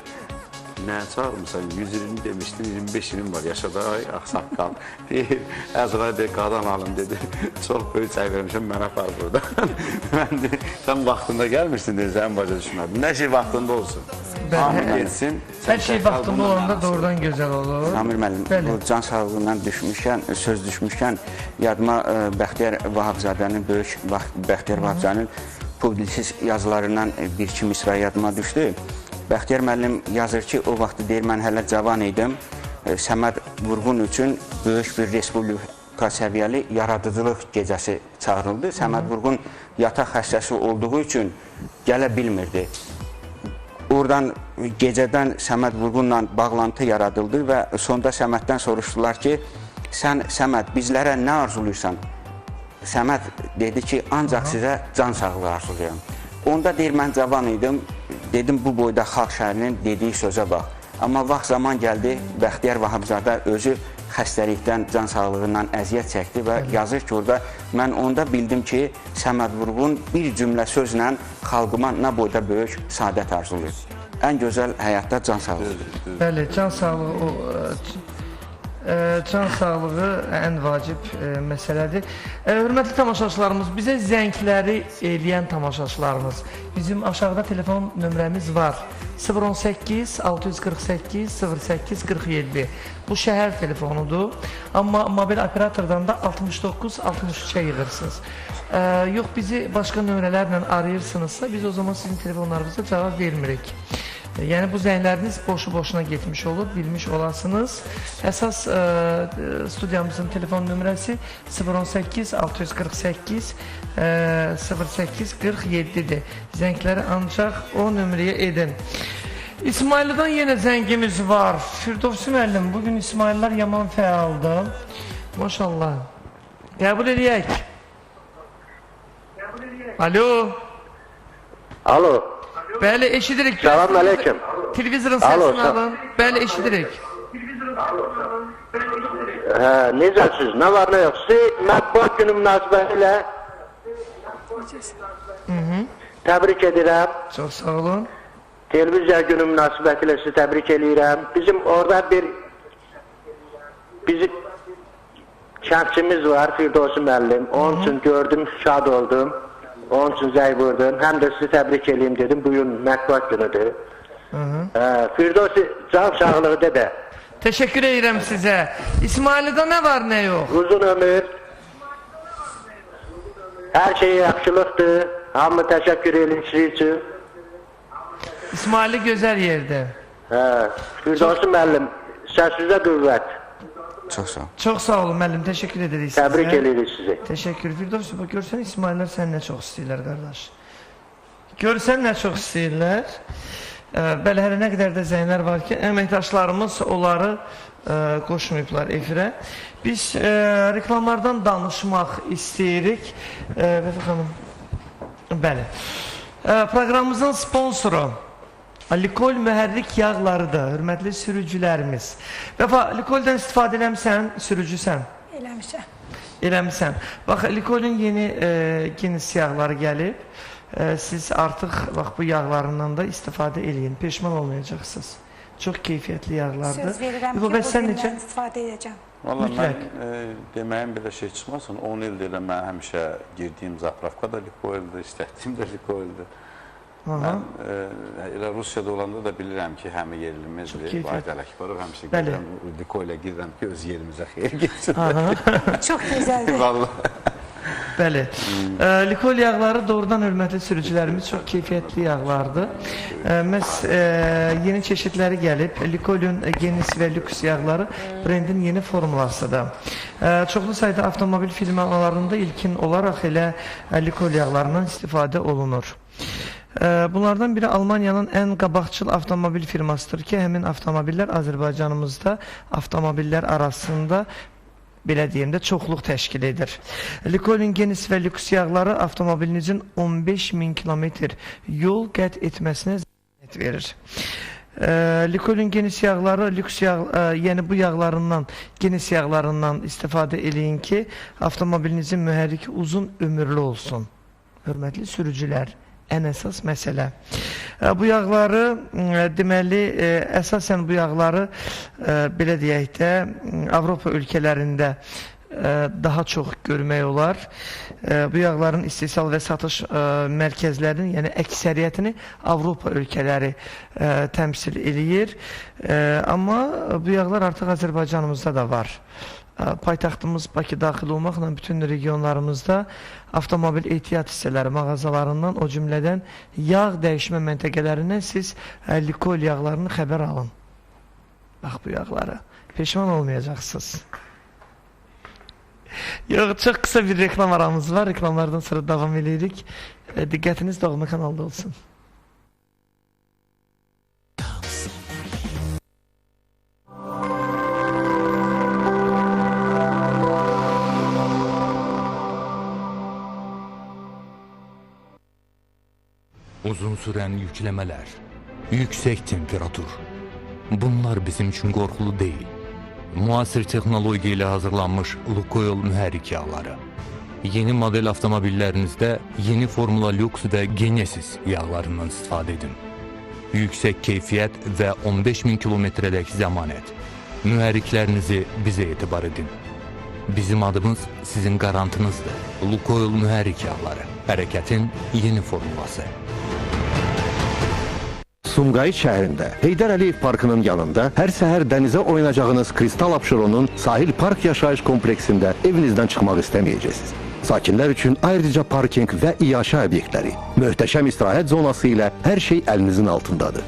nə çağırmısan? 120 demişdin, 25 ilim var, yaşa da, ay, ağsaqqal. Deyir, Əzrail deyir, qadan alım, dedi, çox böyük çay vermişəm, mənə apar burada. Mən deyir, sən vaxtında gəlmişdin, deyir, sən başa düşmədim. Nə şey vaxtında olsun. Hamı getsin. Hər şey vaxtında olanda doğrudan gözəl olur. Samir müəllim, bu can sağlığından düşmüşkən, söz düşmüşkən, yadıma Bəxtiyar Vahabzadənin, böyük Bəxtiyar Vahabzadənin publisist yazılarından bir-iki misra yadıma düşdü. Bəxtiyar müəllim yazır ki, o vaxtı deyir, mən hələ cavan idim, Səməd Vurğun üçün böyük bir respublika səviyyəli yaradıcılıq gecəsi çağırıldı. Səməd Vurğun yataq xəstəsi olduğu üçün gələ bilmirdi. Oradan gecədən Səməd Vurğunla bağlantı yaradıldı və sonda Səməddən soruşdular ki, sən Səməd bizlərə nə arzulayırsan? Səməd dedi ki, ancaq sizə can sağlığı arzulayıram. Onda deyir, mən cavan idim, dedim bu boyda xalq şairinin dediyi sözə bax. Amma vaxt zaman gəldi, Bəxtiyar Vahabzadə özü xəstəlikdən, can sağlığından əziyyət çəkdi və yazır ki, orada mən onda bildim ki, Səməd Vurğun bir cümlə sözlə xalqıma nə boyda böyük saadət arzulayır. Ən gözəl həyatda can sağlığıdır. Bəli, can sağlığı o... Can sağlığı ən vacib məsələdir. Hörmətli tamaşaçılarımız, bizə zəngləri eləyən tamaşaçılarımız, bizim aşağıda telefon nömrəmiz var. 018 648 08 47. Bu şəhər telefonudur. Amma mobil operatordan da 69 63-ə yığırsınız. Yox, bizi başqa nömrələrlə arayırsınızsa, biz o zaman sizin telefonlarınıza cavab vermirik. Yəni, bu zəngləriniz boşu-boşuna getmiş olur, bilmiş olasınız. Əsas studiyamızın telefon nömrəsi 018 648 08 47-dir. Zəngləri ancaq o nömrəyə edin. İsmaillidən yenə zəngimiz var. Firdovsi müəllim, bugün İsmaillər yaman fəaldır. Maşallah. Qəbul eləyək. Alo. Alo. Bəli, eşidirik. Salam aleyküm. Televizorun səsini alın. Bəli, eşidirik. Hə, necəsiniz? Nə var, nə yox? Sizi mətbuat günü münasibətilə təbrik edirəm. Çox sağ olun. Televiziya günü münasibətilə sizi təbrik edirəm. Bizim orada bir bizim kəndçimiz var, Firdovsi müəllim. Onun üçün gördüm, şad oldum. Onun üçün zəng vurdum. Həm də sizi təbrik eləyim dedim. Bugün mətbuat günüdür. Firdovsi, can sağlığı dədə. Təşəkkür edirəm sizə. İsmaillidə nə var, nə yox? Uzun ömür. Hər şey yaxşılıqdır. Hamı təşəkkür eləyim sizin üçün. İsmailli gözəl yerdir. Firdovsi müəllim, səsinizə qüvvət. Çox sağ olun. Çox sağ olun müəllim, təşəkkür edirik sizə. Təbrik edirik sizi. Təşəkkür. Firdovsi, bax, görsən İsmaillər sən nə çox istəyirlər, qardaş. Görsən nə çox istəyirlər. Bəli, hələ nə qədər də zənglər var ki, əməkdaşlarımız onları Qoşmayıblar efirə. Biz reklamlardan danışmaq istəyirik. Vəfa xanım, bəli. Proqramımızın sponsoru Likol mühərrik yağlarıdır, hörmətli sürücülərimiz. Vəfa, Likoldən istifadə eləmisən, sürücüsən? Eləmişəm. Eləmisən. Bax, Likolün yeni Guinness yağları gəlib. Siz artıq bax, bu yağlarından da istifadə eləyin. Peşman olmayacaqsınız. Çox keyfiyyətli yağlardır. Söz verirəm ki, bu gündən istifadə edəcəm. Valla mən deməyim belə şey çıxmasın. 10 ildir elə mən həmişə girdiyim zapravka da Likol'dur, işlətdiyim də Likol'dur. Mən elə Rusiyada olanda da bilirəm ki, həmi yerlimizdir, Vahid Ələkbərov, həmişə gedirəm, Likol'ə girirəm ki, öz yerimizə xeyir getsin. Çox gözəldir. Vallahi. Bəli. Likol yağları doğrudan hörmətli sürücülərimiz çox keyfiyyətli yağlardır. Məhz yeni çeşidləri gəlib. Likolün Genis və Lüks yağları brendin yeni formulasıdır. Çoxlu sayda avtomobil firmalarında ilkin olaraq elə Likol yağlarından istifadə olunur. Bunlardan biri Almaniyanın ən qabaqcıl avtomobil firmasıdır ki, həmin avtomobillər Azərbaycanımızda avtomobillər arasında belə deyim də, çoxluq təşkil edir. Likolün Genis və lüks yağları avtomobilinizin 15.000 kilometr yol qət etməsinə zəmanət verir. Likolün Genis yağları, lüks yağ, yəni bu yağlarından, Genis yağlarından istifadə eləyin ki, avtomobilinizin mühərriki uzun ömürlü olsun. Hörmətli sürücülər, ən əsas məsələ. Bu yağları, deməli, əsasən bu yağları, belə deyək də, Avropa ölkələrində daha çox görmək olar. Bu yağların istehsal və satış mərkəzlərinin, yəni əksəriyyətini Avropa ölkələri təmsil eləyir. Amma bu yağlar artıq Azərbaycanımızda da var. Paytaxtımız Bakı daxil olmaqla bütün regionlarımızda avtomobil ehtiyat hissələri mağazalarından, o cümlədən yağ dəyişmə məntəqələrindən siz Likol yağlarını xəbər alın. Bax bu yağları. Peşman olmayacaqsınız. Yox, çox qısa bir reklam aramız var. Reklamlardan sonra davam edirik. Diqqətiniz Doğma kanalda olsun. Uzun sürən yükləmələr, yüksək temperatur. Bunlar bizim üçün qorxulu deyil. Müasir texnologiya ilə hazırlanmış Lukoil mühərrik yağları. Yeni model avtomobillərinizdə yeni Formula Lux və Genesis yağlarından istifadə edin. Yüksək keyfiyyət və 15.000 kilometrədək zəmanət. Mühərriklərinizi bizə etibar edin. Bizim adımız sizin qarantınızdır. Lukoil mühərrik yağları. Hərəkətin yeni formulası. Sumqayıt şəhərində Heydər Əliyev Parkının yanında hər səhər dənizə oynayacağınız Kristal Abşeronun sahil park yaşayış kompleksində evinizdən çıxmaq istəməyəcəksiniz. Sakinlər üçün ayrıca parking və iaşə obyektləri, möhtəşəm istirahət zonası ilə hər şey əlinizin altındadır.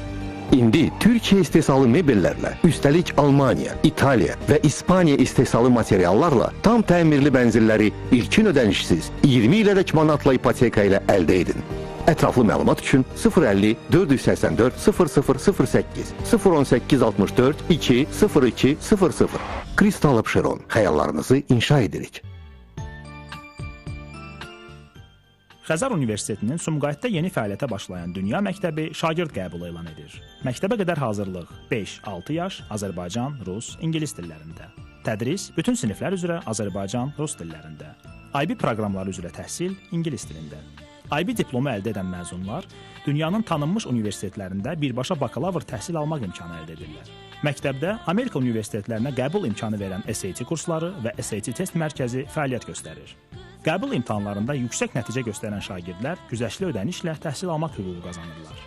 İndi Türkiyə istehsalı mebellərlə, üstəlik Almaniya, İtaliya və İspaniya istehsalı materiallarla tam təmirli mənzilləri ilkin ödənişsiz 20 ilədək manatla ipoteka ilə əldə edin. Ətraflı məlumat üçün 050 484 0008 018 64 2 02 00. Kristal Abşeron, xəyallarınızı inşa edirik. Xəzər Universitetinin Sumqayıtda yeni fəaliyyətə başlayan Dünya Məktəbi şagird qəbulu elan edir. Məktəbə qədər hazırlıq 5-6 yaş Azərbaycan, Rus, İngilis dillərində. Tədris bütün siniflər üzrə Azərbaycan, Rus dillərində. IB proqramları üzrə təhsil İngilis dilində. IB diplomu əldə edən məzunlar dünyanın tanınmış universitetlərində birbaşa bakalavr təhsil almaq imkanı əldə edirlər. Məktəbdə Amerika universitetlərinə qəbul imkanı verən SAT kursları və SAT test mərkəzi fəaliyyət göstərir. Qəbul imtahanlarında yüksək nəticə göstərən şagirdlər güzəştli ödənişlə təhsil almaq hüququ qazanırlar.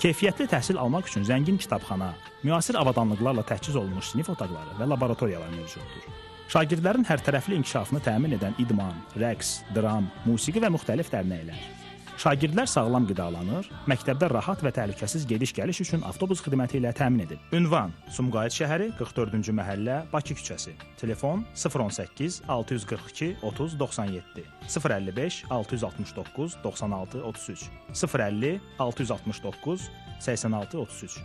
Keyfiyyətli təhsil almaq üçün zəngin kitabxana, müasir avadanlıqlarla təchiz olunmuş sinif otaqları və laboratoriyalar mövcuddur. Şagirdlərin hərtərəfli inkişafını təmin edən idman, rəqs, dram, musiqi və müxtəlif dərnəklər. Şagirdlər sağlam qidalanır, məktəbdə rahat və təhlükəsiz gediş-gəliş üçün avtobus xidməti ilə təmin edilir. Ünvan: Sumqayıt şəhəri, 44-cü məhəllə, Bakı küçəsi. Telefon: 018 642 30 97, 055 669 96 33, 050 669 86 33.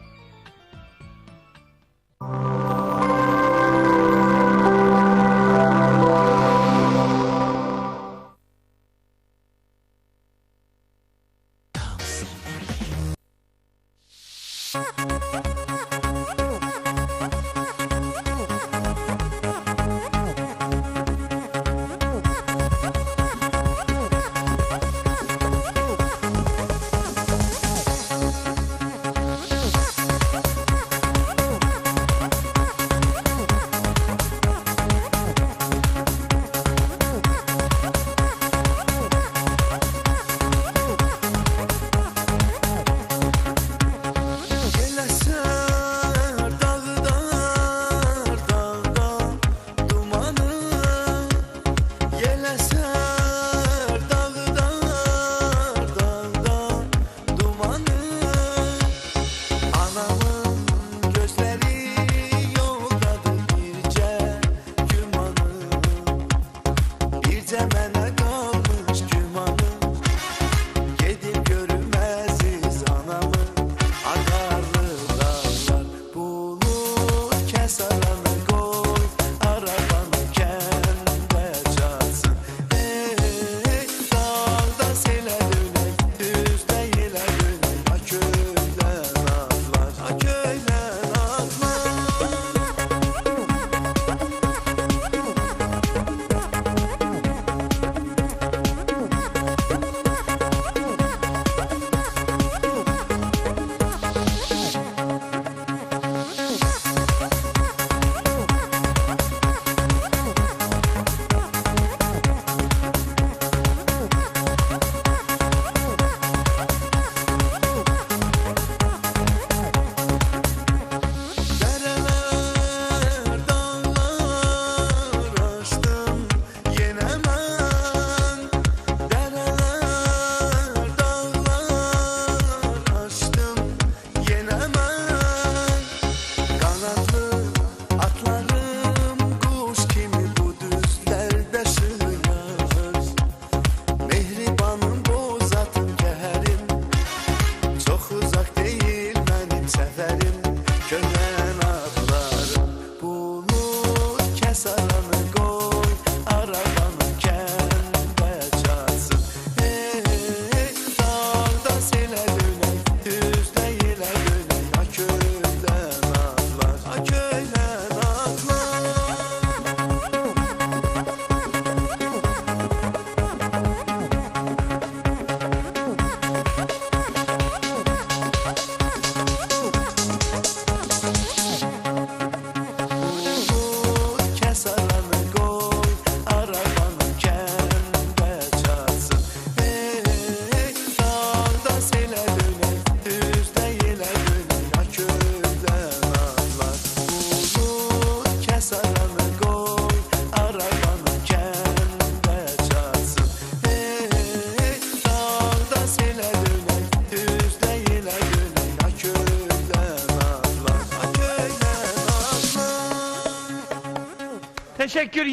Teşekkür.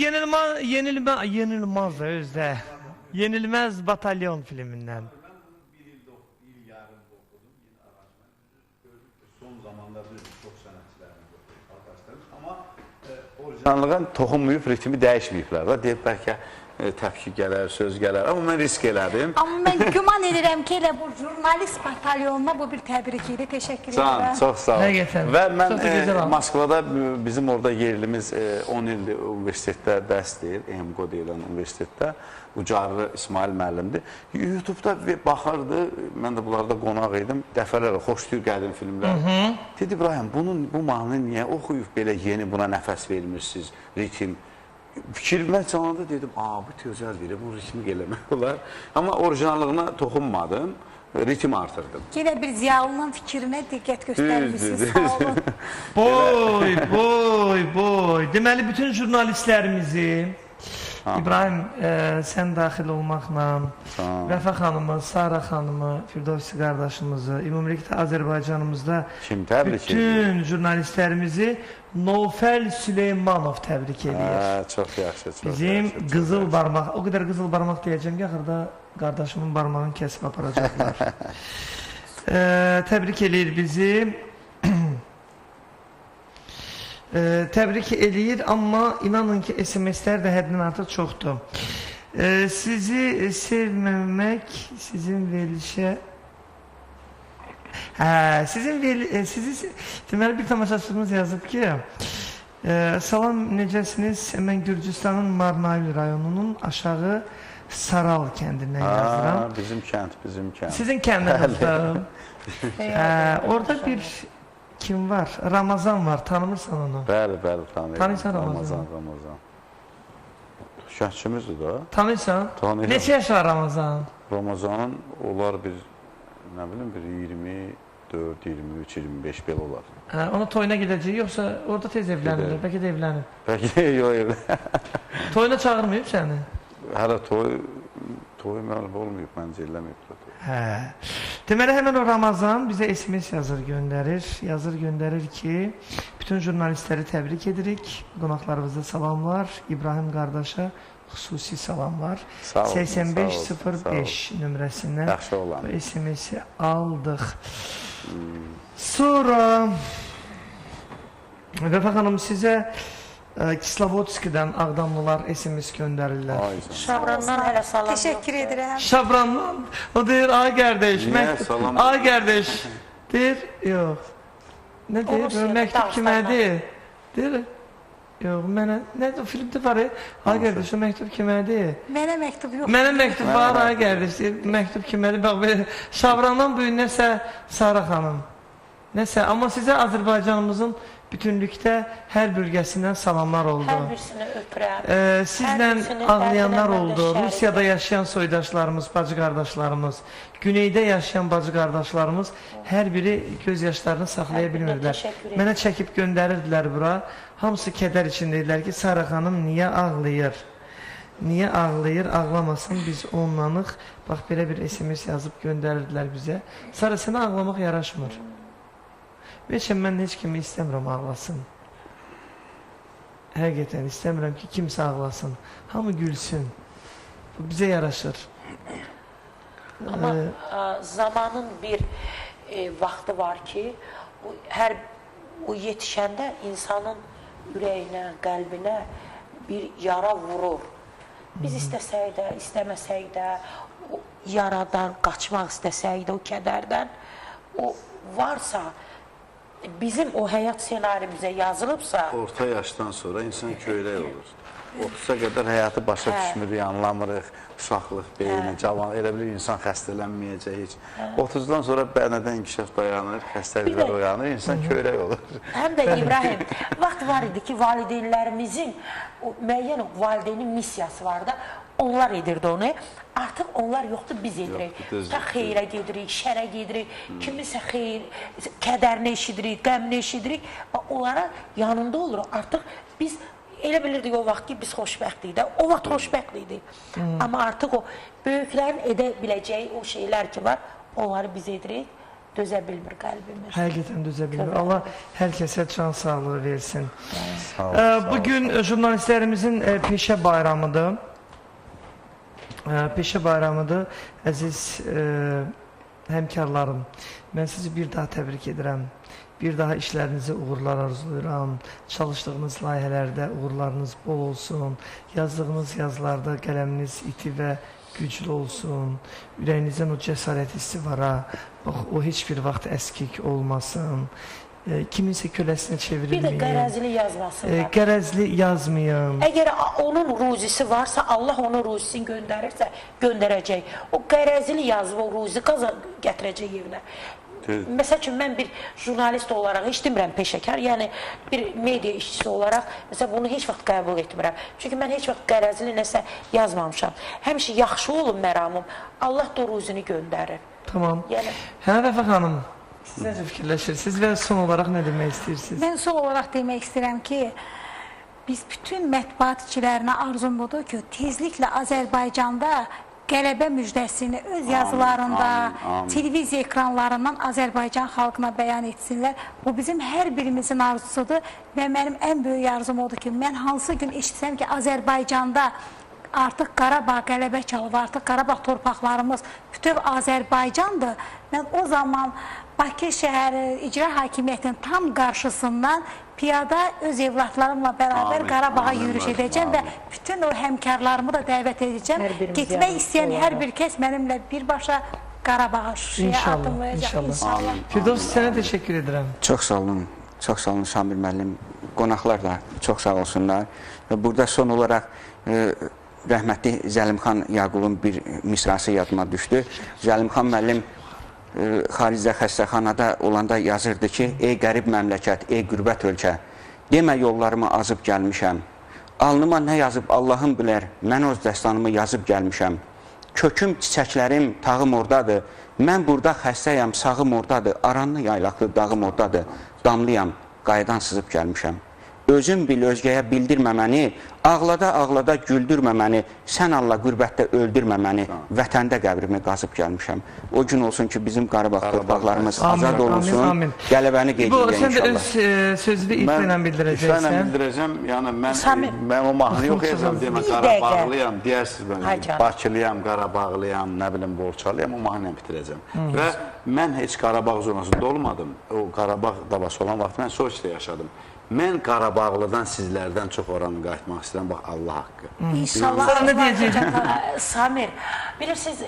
Yenilmez özde. Yenilmez Batalyon filminden. Son zamanlarda çox sənətçilərimiz arkadaşlarımız, amma orijinallığa toxunmayıb, ritmi dəyişməyiblər da. Deyib bəlkə təpki gələr, söz gələr. Amma mən risk elədim. Amma mən güman edirəm ki, elə bu jurnalist batalyonuna bu bir təbrik idi. Təşəkkür edirəm. Can, çox sağ ol. Və mən Moskvada bizim orada yerlimiz 10 ildir universitetdə dərs deyir, EMQO deyilən universitetdə. Ucarlı İsmail müəllimdir. YouTube'da baxırdı, mən də bunlarda qonaq idim, dəfələrlə xoşlayır qədim filmlər. Dedi, İbrahim, bu mahnını niyə oxuyub belə yeni, buna nəfəs vermirsiniz, ritm? Fikrimə canlandı, dedim, bu gözəl verir, bu ritmi eləmək olar. Amma orijinallığına toxunmadım, ritm artırdım. Yenə bir ziyalının fikrinə diqqət göstərmişsiniz, sağ olun. Boy, boy, boy. Deməli, bütün jurnalistlərimizi, İbrahim, sən daxil olmaqla, Vəfa xanımı, Sara xanımı, Firdovsi qardaşımızı, ümumilikdə Azərbaycanımızda bütün jurnalistlərimizi Nofəl Süleymanov təbrik edir. Çox yaxşı, çox yaxşı. Bizim qızıl barmaq, o qədər qızıl barmaq deyəcəm ki, axırda qardaşımın barmağını kəsib aparacaqlar. Təbrik eləyir bizi. Təbrik eləyir, amma inanın ki, SMS-lər də həddindən artıq çoxdur. Sizi sevməmək, sizin verilişə... Sizi... Deməli, bir tamaşaçımız yazıb ki, salam, necəsiniz? Mən Gürcüstanın Marnavil rayonunun aşağı Saral kəndindən yazıram. Bizim kənd, bizim kənd. Sizin kəndinizdə. Orada bir... Kim var? Ramazan var. Tanımırsan onu? Bəli, bəli, tanıyıram. Tanıyırsan Ramazan? Ramazan. Kəndçimizdir da. Tanıyırsan? Tanıyıram. Neçə yaş var Ramazan? Ramazanın olar bir, nə bilim, bir 24, 23, 25 belə olar. Ona toyuna gedəcək, yoxsa orada tez evlənirlər, bəlkə də evlənir. Bəlkə də yox, evlənir. Toyuna çağırmayıb səni? Hələ toy məlum olmayıb, məncə eləməyib. Hə. Deməli, həmən o Ramazan bizə SMS yazır, göndərir. Yazır, göndərir ki, bütün jurnalistləri təbrik edirik. Qonaqlarımıza salamlar. İbrahim qardaşa xüsusi salamlar. 8505 nömrəsindən bu SMS-i aldıq. Sonra, Vəfa xanım, sizə Kislovodskidən Ağdamlılar SMS göndərirlər. Şabrandan hələ salam yoxdur. Təşəkkür edirəm. Şabrandan, o deyir, ay qardaş, ay qardaş, deyir, yox. Nə deyir, məktub kimədir? Deyir, yox, mənə, nədir o filmdə var, ay qardaş, o məktub kimədir? Mənə məktub yox. Mənə məktub var, ay qardaş, deyir, məktub kimədir? Bax, Şabrandan bu gün nəsə Sara xanım, nəsə, amma sizə Azərbaycanımızın bütünlükdə hər bölgəsindən salamlar oldu. Hər birisini öpürəm. Sizlə ağlayanlar oldu. Rusiyada yaşayan soydaşlarımız, bacı qardaşlarımız, güneydə yaşayan bacı qardaşlarımız hər biri göz yaşlarını saxlaya bilmirdilər. Mənə çəkib göndərirdilər bura. Hamısı kədər içində idilər ki, Sara xanım niyə ağlayır? Niyə ağlayır? Ağlamasın, biz onlanıq. Bax, belə bir SMS yazıb göndərirdilər bizə. Sara, sənə ağlamaq yaraşmır. Ümumiyyətlə, mən heç kimi istəmirəm ağlasın. Həqiqətən istəmirəm ki, kimsə ağlasın. Hamı gülsün. Bu bizə yaraşır. Amma zamanın bir vaxtı var ki, hər o yetişəndə insanın ürəyinə, qəlbinə bir yara vurur. Biz istəsək də, istəməsək də, o yaradan qaçmaq istəsək də, o kədərdən, o varsa, bizim o həyat ssenarimizə yazılıbsa... Orta yaşdan sonra insan köylək olur. 30-a qədər həyatı başa düşmürük, anlamırıq, uşaqlıq beyni, cavan, elə bilir insan xəstələnməyəcək heç. 30-dan sonra bədəndə inkişaf dayanır, xəstəliklər oyanır, insan köylək olur. Həm də İbrahim, vaxt var idi ki, valideynlərimizin, müəyyən valideynin missiyası vardı, onlar edirdi onu. Artıq onlar yoxdur, biz edirik. Ta xeyrə gedirik, şərə gedirik, kimisə xeyr, kədərini eşidirik, qəmini eşidirik. Onlara yanında oluruq. Artıq biz elə bilirdik o vaxt ki, biz xoşbəxt idik. O vaxt xoşbəxt idik. Amma artıq o böyüklərin edə biləcəyi o şeylər ki var, onları biz edirik. Dözə bilmir qəlbimiz. Həqiqətən dözə bilmir. Allah hər kəsə can sağlığı versin. Bugün jurnalistlərimizin peşə bayramıdır. Peşə bayramıdır. Əziz həmkarlarım, mən sizi bir daha təbrik edirəm. Bir daha işlərinizə uğurlar arzulayıram. Çalışdığınız layihələrdə uğurlarınız bol olsun. Yazdığınız yazılarda qələminiz iti və güclü olsun. Ürəyinizdən o cəsarət hissi var ha. Bax, o heç bir vaxt əskik olmasın. Kiminsə köləsinə çevrilməyin. Bir də qərəzli yazmasınlar. Qərəzli yazmayın. Əgər onun ruzisi varsa, Allah onun ruzisini göndərirsə, göndərəcək. O qərəzli yazıb, o ruzi gətirəcək evinə. Məsəl üçün, mən bir jurnalist olaraq, heç demirəm peşəkar, yəni bir media işçisi olaraq, məsələn, bunu heç vaxt qəbul etmirəm. Çünki mən heç vaxt qərəzli nəsə yazmamışam. Həmişə yaxşı olun məramım, Allah da o ruzini göndərir. Tamam. Yəni... Hə, Vəfa xanım, siz necə fikirləşirsiniz və son olaraq nə demək istəyirsiniz? Mən son olaraq demək istəyirəm ki, biz bütün mətbuat işçilərinə arzum budur ki, tezliklə Azərbaycanda qələbə müjdəsini öz yazılarında, televiziya ekranlarından Azərbaycan xalqına bəyan etsinlər. Bu bizim hər birimizin arzusudur və mənim ən böyük arzum odur ki, mən hansı gün eşitsəm ki, Azərbaycanda artıq Qarabağ qələbə çalıb, artıq Qarabağ torpaqlarımız bütöv Azərbaycandır. Mən o zaman Bakı şəhəri icra hakimiyyətinin tam qarşısından piyada öz evlatlarımla bərabər Qarabağa yürüyüş edəcəm və bütün o həmkarlarımı da dəvət edəcəm. Getmək istəyən hər bir kəs mənimlə birbaşa Qarabağa, Şuşaya addımlayacaq. İnşallah. Firdevs, sənə təşəkkür edirəm. Çox sağ olun. Çox sağ olun Samir müəllim. Qonaqlar da çox sağ olsunlar. Və burada son olaraq rəhmətli Zəlimxan Yaqubun bir misrası yadıma düşdü. Zəlimxan müəllim xaricdə xəstəxanada olanda yazırdı ki, ey qərib məmləkət, ey qürbət ölkə, demə yollarımı azıb gəlmişəm. Alnıma nə yazıb Allahım bilər, mən öz dəstanımı yazıb gəlmişəm. Köküm, çiçəklərim, tağım oradadır, mən burada xəstəyəm, sağım oradadır, aranlı yaylaqlı dağım oradadır, damlıyam, qaydan sızıb gəlmişəm. Özüm bil, özgəyə bildirmə məni, ağlada ağlada güldürmə məni, sən Allah qürbətdə öldürmə məni, vətəndə qəbrimi qazıb gəlmişəm. O gün olsun ki, bizim Qarabağ torpaqlarımız azad olunsun, qələbəni qeyd edək inşallah. Sən də öz sözünü ifa ilə bildirəcəksən. İfa ilə bildirəcəm, yəni mən o mahnıyı oxuyacam, deyəm, Qarabağlıyam, deyərsiniz mən, Bakılıyam, Qarabağlıyam, nə bilim, Borçalıyam, o mahnı ilə bitirəcəm. Və mən heç Qarabağ zonasında olmadım, o Qarabağ davası olan vaxt mən Soçidə yaşadım. Mən Qarabağlıdan sizlərdən çox oranı qayıtmaq istəyirəm, bax Allah haqqı. İnşallah. Sən nə deyəcəksən? Samir, bilirsiniz,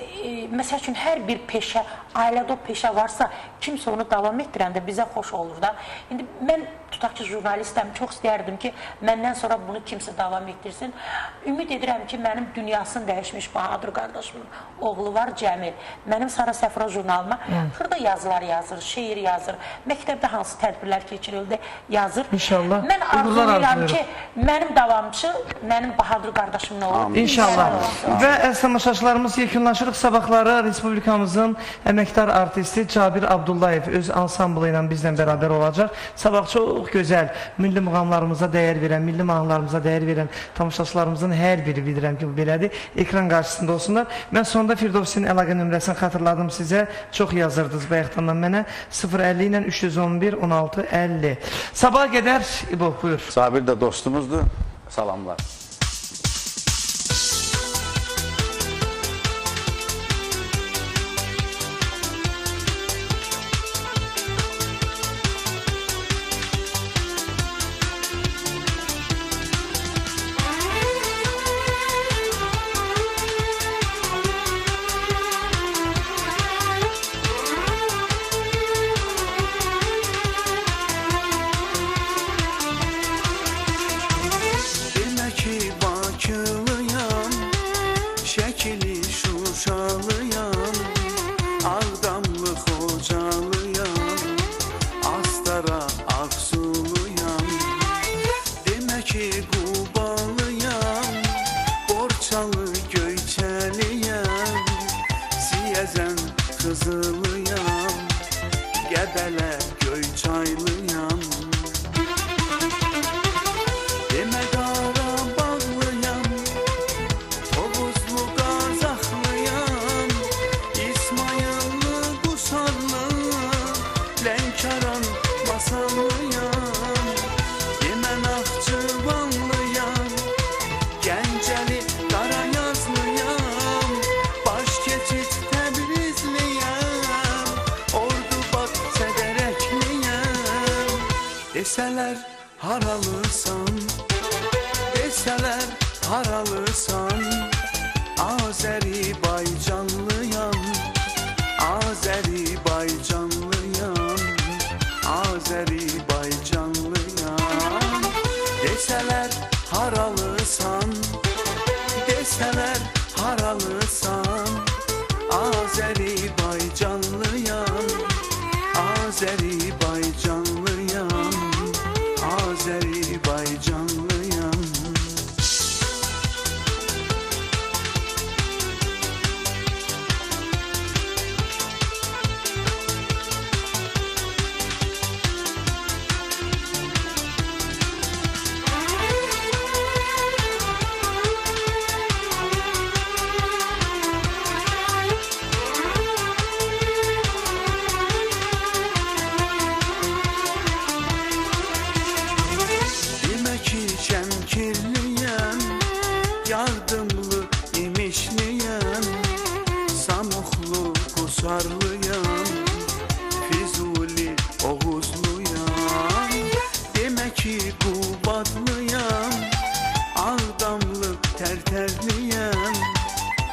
məsəl üçün, hər bir peşə, ailədə o peşə varsa, kimsə onu davam etdirəndə bizə xoş olur da. İndi mən, tutaq ki, jurnalistəm, çox istəyərdim ki, məndən sonra bunu kimsə davam etdirsin. Ümid edirəm ki, mənim dünyasını dəyişmiş Bahadır qardaşımın oğlu var, Cəmil. Mənim Sara Səfura jurnalıma xırda yazılar yazır, şeir yazır, məktəbdə hansı tədbirlər keçirildi, yazır. İnşallah. Mən arzulayıram ki, mənim davamçı, mənim Bahadır qardaşımın oğlu. İnşallah. Və əziz tamaşaçılarımız, yekunlaşırıq. Sabahları Respublikamızın əməkdar artisti Cabir Abdullayev öz ansamblı ilə bizlə bərabər olacaq. Sabah çox gözəl milli muğamlarımıza dəyər verən, milli mahnılarımıza dəyər verən tamaşaçılarımızın hər biri bilirəm ki, bu belədir. Ekran qarşısında olsunlar. Mən sonda Firdevsinin əlaqə nömrəsini xatırladım sizə. Çox yazırdınız bayaqdan mənə. 050 ilə 311 16 50. Sabaha qədər İbo, buyur. Sabir də dostumuzdur. Salamlar. Qızılıyam, Qəbələ Göyçaylıyam. Demə Qarabağlıyam, Tovuzlu Qazaxlıyam, İsmayıllı Qusarlı, Desələr haralısan, desələr haralısan, Azərbaycanlıyam, Azərbaycanlıyam, Azərbaycanlıyam. Desələr haralısan, desələr haralısan, Azərbaycanlıyam, Azərbaycanlıyam, Azərbaycanlıyam. Şəmkirliyəm, yardımlı imişliyəm, Samuxlu Qusarlıyam, Füzuli Oğuzluyam. Demə ki Qubadlıyam, Ağdamlı Tərtərliyəm,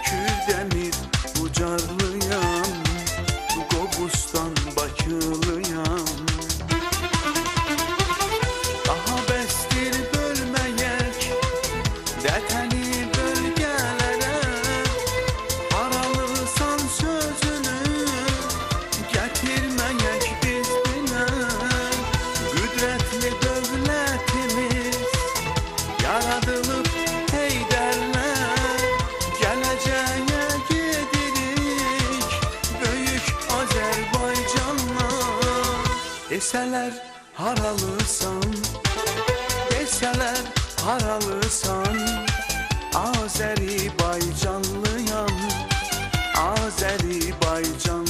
Kürdəmir Bucarlıyam, Qobustan Bakılıyam. Daha bəsdir bölməyək vətəni bölgələrə, haralısan sözünü gətirməyək biz dilə. Qüdrətli dövlətimiz yaradılıb Heydərlə, gələcəyə gedirik böyük Azərbaycanla. Desələr haralısan, desələr haralısan, Azərbaycanlıyam, Azərbaycanlıyam.